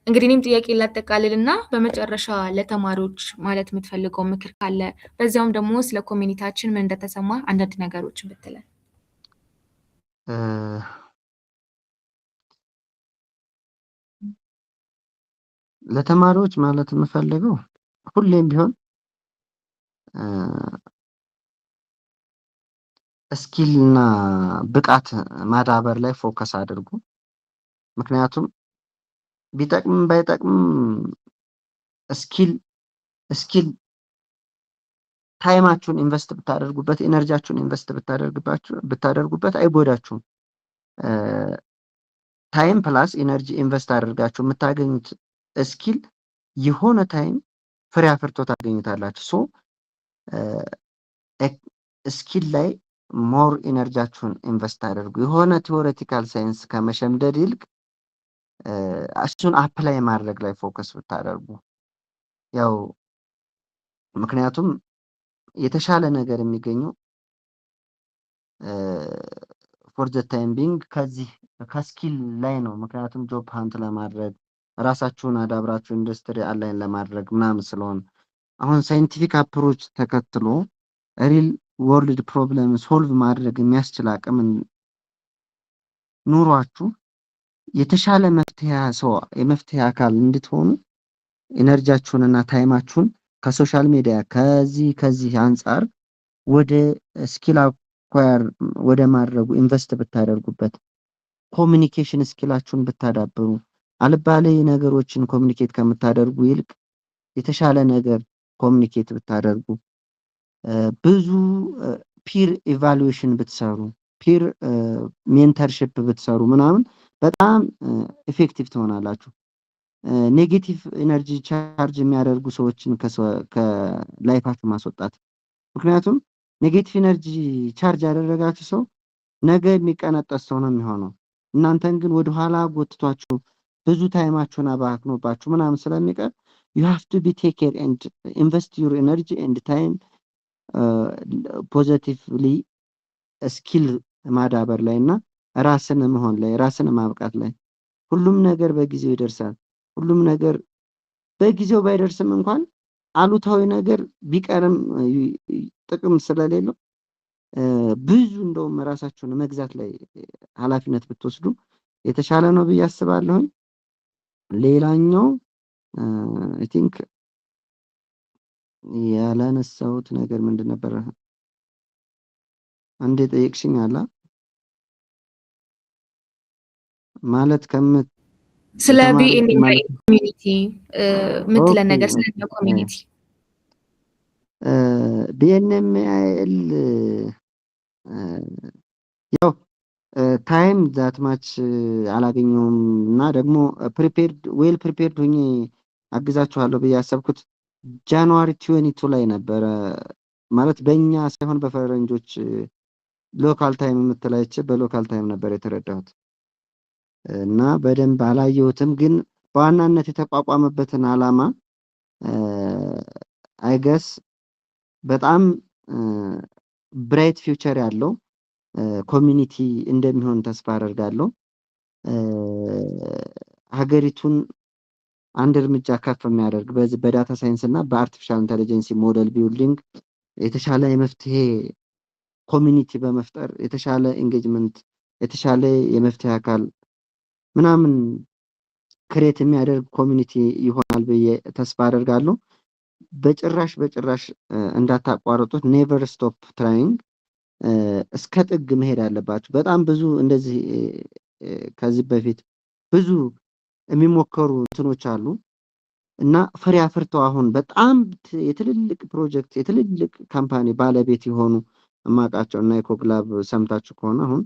እንግዲህ እኔም ጥያቄ ላጠቃልል እና በመጨረሻ ለተማሪዎች ማለት የምትፈልገው ምክር ካለ፣ በዚያውም ደግሞ ስለ community ያችን ምን እንደተሰማ አንዳንድ ነገሮችን ብትለን። ለተማሪዎች ማለት የምፈልገው ሁሌም ቢሆን skill እና ብቃት ማዳበር ላይ focus አድርጉ። ምክንያቱም ቢጠቅምም ባይጠቅምም skill time ኣችሁን invest ብታደርጉበት፣ energy ያችሁን invest ብታደርጉበት አይጎዳችሁም። Time plus energy invest አድርጋችሁ የምታገኙት skill የሆነ time ፍሬ አፍርቶ ታገኙታላችሁ። So skill ላይ more energy ያችሁን invest አድርጉ። የሆነ theoretical science ከመሸምደድ ይልቅ እሱን apply ማድረግ ላይ focus ብታደርጉ፣ ያው ምክንያቱም የተሻለ ነገር የሚገኘው for the time being ከዚህ ከ skill ላይ ነው። ምክንያቱም job hunt ለማድረግ፣ ራሳችሁን አዳብራችሁ industry align ለማድረግ ምናምን ስለሆነ፣ አሁን scientific approach ተከትሎ real world problem solve ማድረግ የሚያስችል አቅም ኑሯችሁ የተሻለ መፍትሄ ሰው የመፍትሄ አካል እንድትሆኑ energy ያችሁን እና time ኣችሁን ከ social media ከዚህ ከዚህ አንጻር ወደ skill acquire ወደ ማድረጉ invest ብታደርጉበት፣ communication skill ኣችሁን ብታዳብሩ፣ አልባሌ ነገሮችን communicate ከምታደርጉ ይልቅ የተሻለ ነገር communicate ብታደርጉ፣ ብዙ peer evaluation ብትሰሩ፣ peer mentorship ብትሰሩ ምናምን በጣም effective ትሆናላችሁ። Negative energy charge የሚያደርጉ ሰዎችን ከ life ኣችሁ ማስወጣት። ምክንያቱም negative energy charge ያደረጋችሁ ሰው ነገ የሚቀነጠስ ሰው ነው የሚሆነው። እናንተን ግን ወደኋላ ጎትቷችሁ፣ ብዙ time ኣችሁን አባክኖባችሁ ምናምን ስለሚቀር you have to be take care and invest your energy and time positively፣ skill ማዳበር ላይ እና ራስን መሆን ላይ፣ ራስን ማብቃት ላይ። ሁሉም ነገር በጊዜው ይደርሳል። ሁሉም ነገር በጊዜው ባይደርስም እንኳን አሉታዊ ነገር ቢቀርም ጥቅም ስለሌለው ብዙ እንደውም ራሳችሁን መግዛት ላይ ኃላፊነት ብትወስዱ የተሻለ ነው ብዬ አስባለሁኝ። ሌላኛው I think ያላነሳሁት ነገር ምንድን ነበረ? አንድ የጠየቅሽኝ አለ ማለት ከምት ስለ BNMI community ምትለን ነገር፣ ስለ community። BNMIL ያው time that much አላገኘውም እና ደግሞ prepared well prepared ሆኜ አግዛችኋለሁ ብዬ ያሰብኩት January 22 ላይ ነበረ። ማለት በእኛ ሳይሆን በፈረንጆች local time የምትላይች በ local time ነበር የተረዳሁት እና በደንብ አላየሁትም። ግን በዋናነት የተቋቋመበትን ዓላማ I guess በጣም bright future ያለው community እንደሚሆን ተስፋ አደርጋለሁ። ሀገሪቱን አንድ እርምጃ ከፍ የሚያደርግ በዚህ በ data science እና በ artificial intelligence model building የተሻለ የመፍትሄ community በመፍጠር፣ የተሻለ engagement፣ የተሻለ የመፍትሄ አካል ምናምን create የሚያደርግ community ይሆናል ብዬ ተስፋ አደርጋለሁ። በጭራሽ በጭራሽ እንዳታቋርጡት። Never stop trying። እስከ ጥግ መሄድ አለባችሁ። በጣም ብዙ እንደዚህ ከዚህ በፊት ብዙ የሚሞከሩ እንትኖች አሉ እና ፍሬ አፍርተው አሁን በጣም የትልልቅ ፕሮጀክት፣ የትልልቅ company ባለቤት የሆኑ እማውቃቸው እና ኢኮግላብ ሰምታችሁ ከሆነ አሁን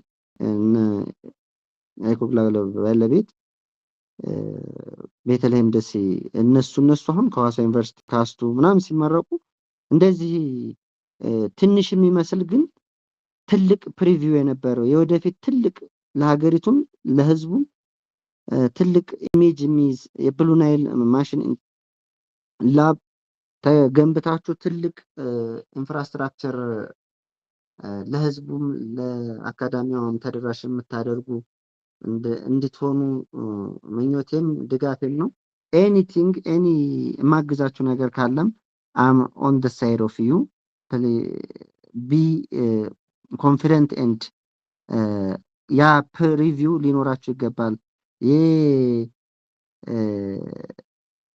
ኢኮግላብ ባለቤት ቤተልሔም ደሴ፣ እነሱ አሁን ከሐዋሳ ዩኒቨርሲቲ ካስቱ ምናምን ሲመረቁ እንደዚህ ትንሽ የሚመስል ግን ትልቅ preview የነበረው፣ የወደፊት ትልቅ ለሀገሪቱም ለህዝቡም ትልቅ image የሚይዝ የ Blue Nile machine lab ተገንብታችሁ ትልቅ infrastructure ለህዝቡም ለአካዳሚያውም ተደራሽ የምታደርጉ እንድትሆኑ ምኞቴም ድጋፌም ነው። Anything, any የማግዛችሁ ነገር ካለም I'm on the side of you. Be confident and ያ preview ሊኖራችሁ ይገባል። ይሄ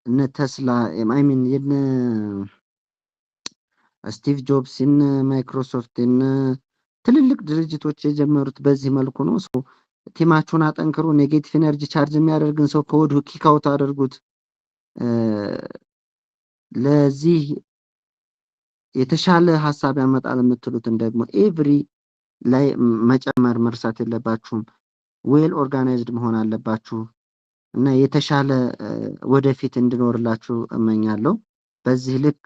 እነ ተስላ፣ I mean የነ ስቲቭ ጆብስ፣ የነ ማይክሮሶፍት፣ የነ ትልልቅ ድርጅቶች የጀመሩት በዚህ መልኩ ነው። Team ኣችሁን አጠንክሩ። Negative energy charge የሚያደርግን ሰው ከወዲሁ kick out አድርጉት። ለዚህ የተሻለ ሀሳብ ያመጣል የምትሉትን ደግሞ every ላይ መጨመር መርሳት የለባችሁም። Well organized መሆን አለባችሁ እና የተሻለ ወደፊት እንዲኖርላችሁ እመኛለሁ። በዚህ ልክ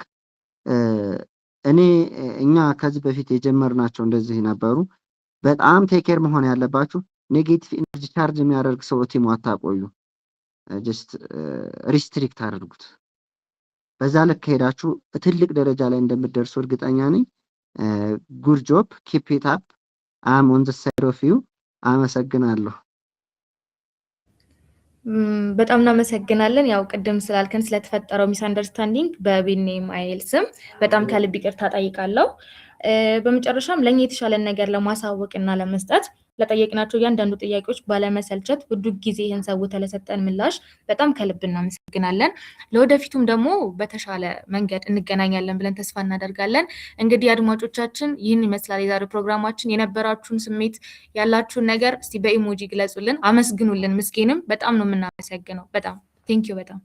እኔ እኛ ከዚህ በፊት የጀመርናቸው እንደዚህ ነበሩ። በጣም take care መሆን ያለባችሁ negative energy charge የሚያደርግ ሰው team ኡ አታቆዩ። Just restrict አድርጉት። በዛ ልክ ከሄዳችሁ ትልቅ ደረጃ ላይ እንደምትደርሱ እርግጠኛ ነኝ። Good job, keep it up. I'm on the side of you. አመሰግናለሁ። በጣም እናመሰግናለን። ያው ቅድም ስላልከን ስለተፈጠረው misunderstanding በ BNMIL ስም በጣም ከልብ ይቅርታ ጠይቃለሁ። በመጨረሻም ለእኛ የተሻለን ነገር ለማሳወቅ እና ለመስጠት ለጠየቅናቸው እያንዳንዱ ጥያቄዎች ባለመሰልቸት ውዱ ጊዜህን ሰውተህ ለሰጠን ምላሽ በጣም ከልብ እናመሰግናለን። ለወደፊቱም ደግሞ በተሻለ መንገድ እንገናኛለን ብለን ተስፋ እናደርጋለን። እንግዲህ አድማጮቻችን፣ ይህን ይመስላል የዛሬው ፕሮግራማችን። የነበራችሁን ስሜት፣ ያላችሁን ነገር እስቲ በ emoji ግለጹልን፣ አመስግኑልን። ምስጌንም በጣም ነው የምናመሰግነው። በጣም thank you በጣም።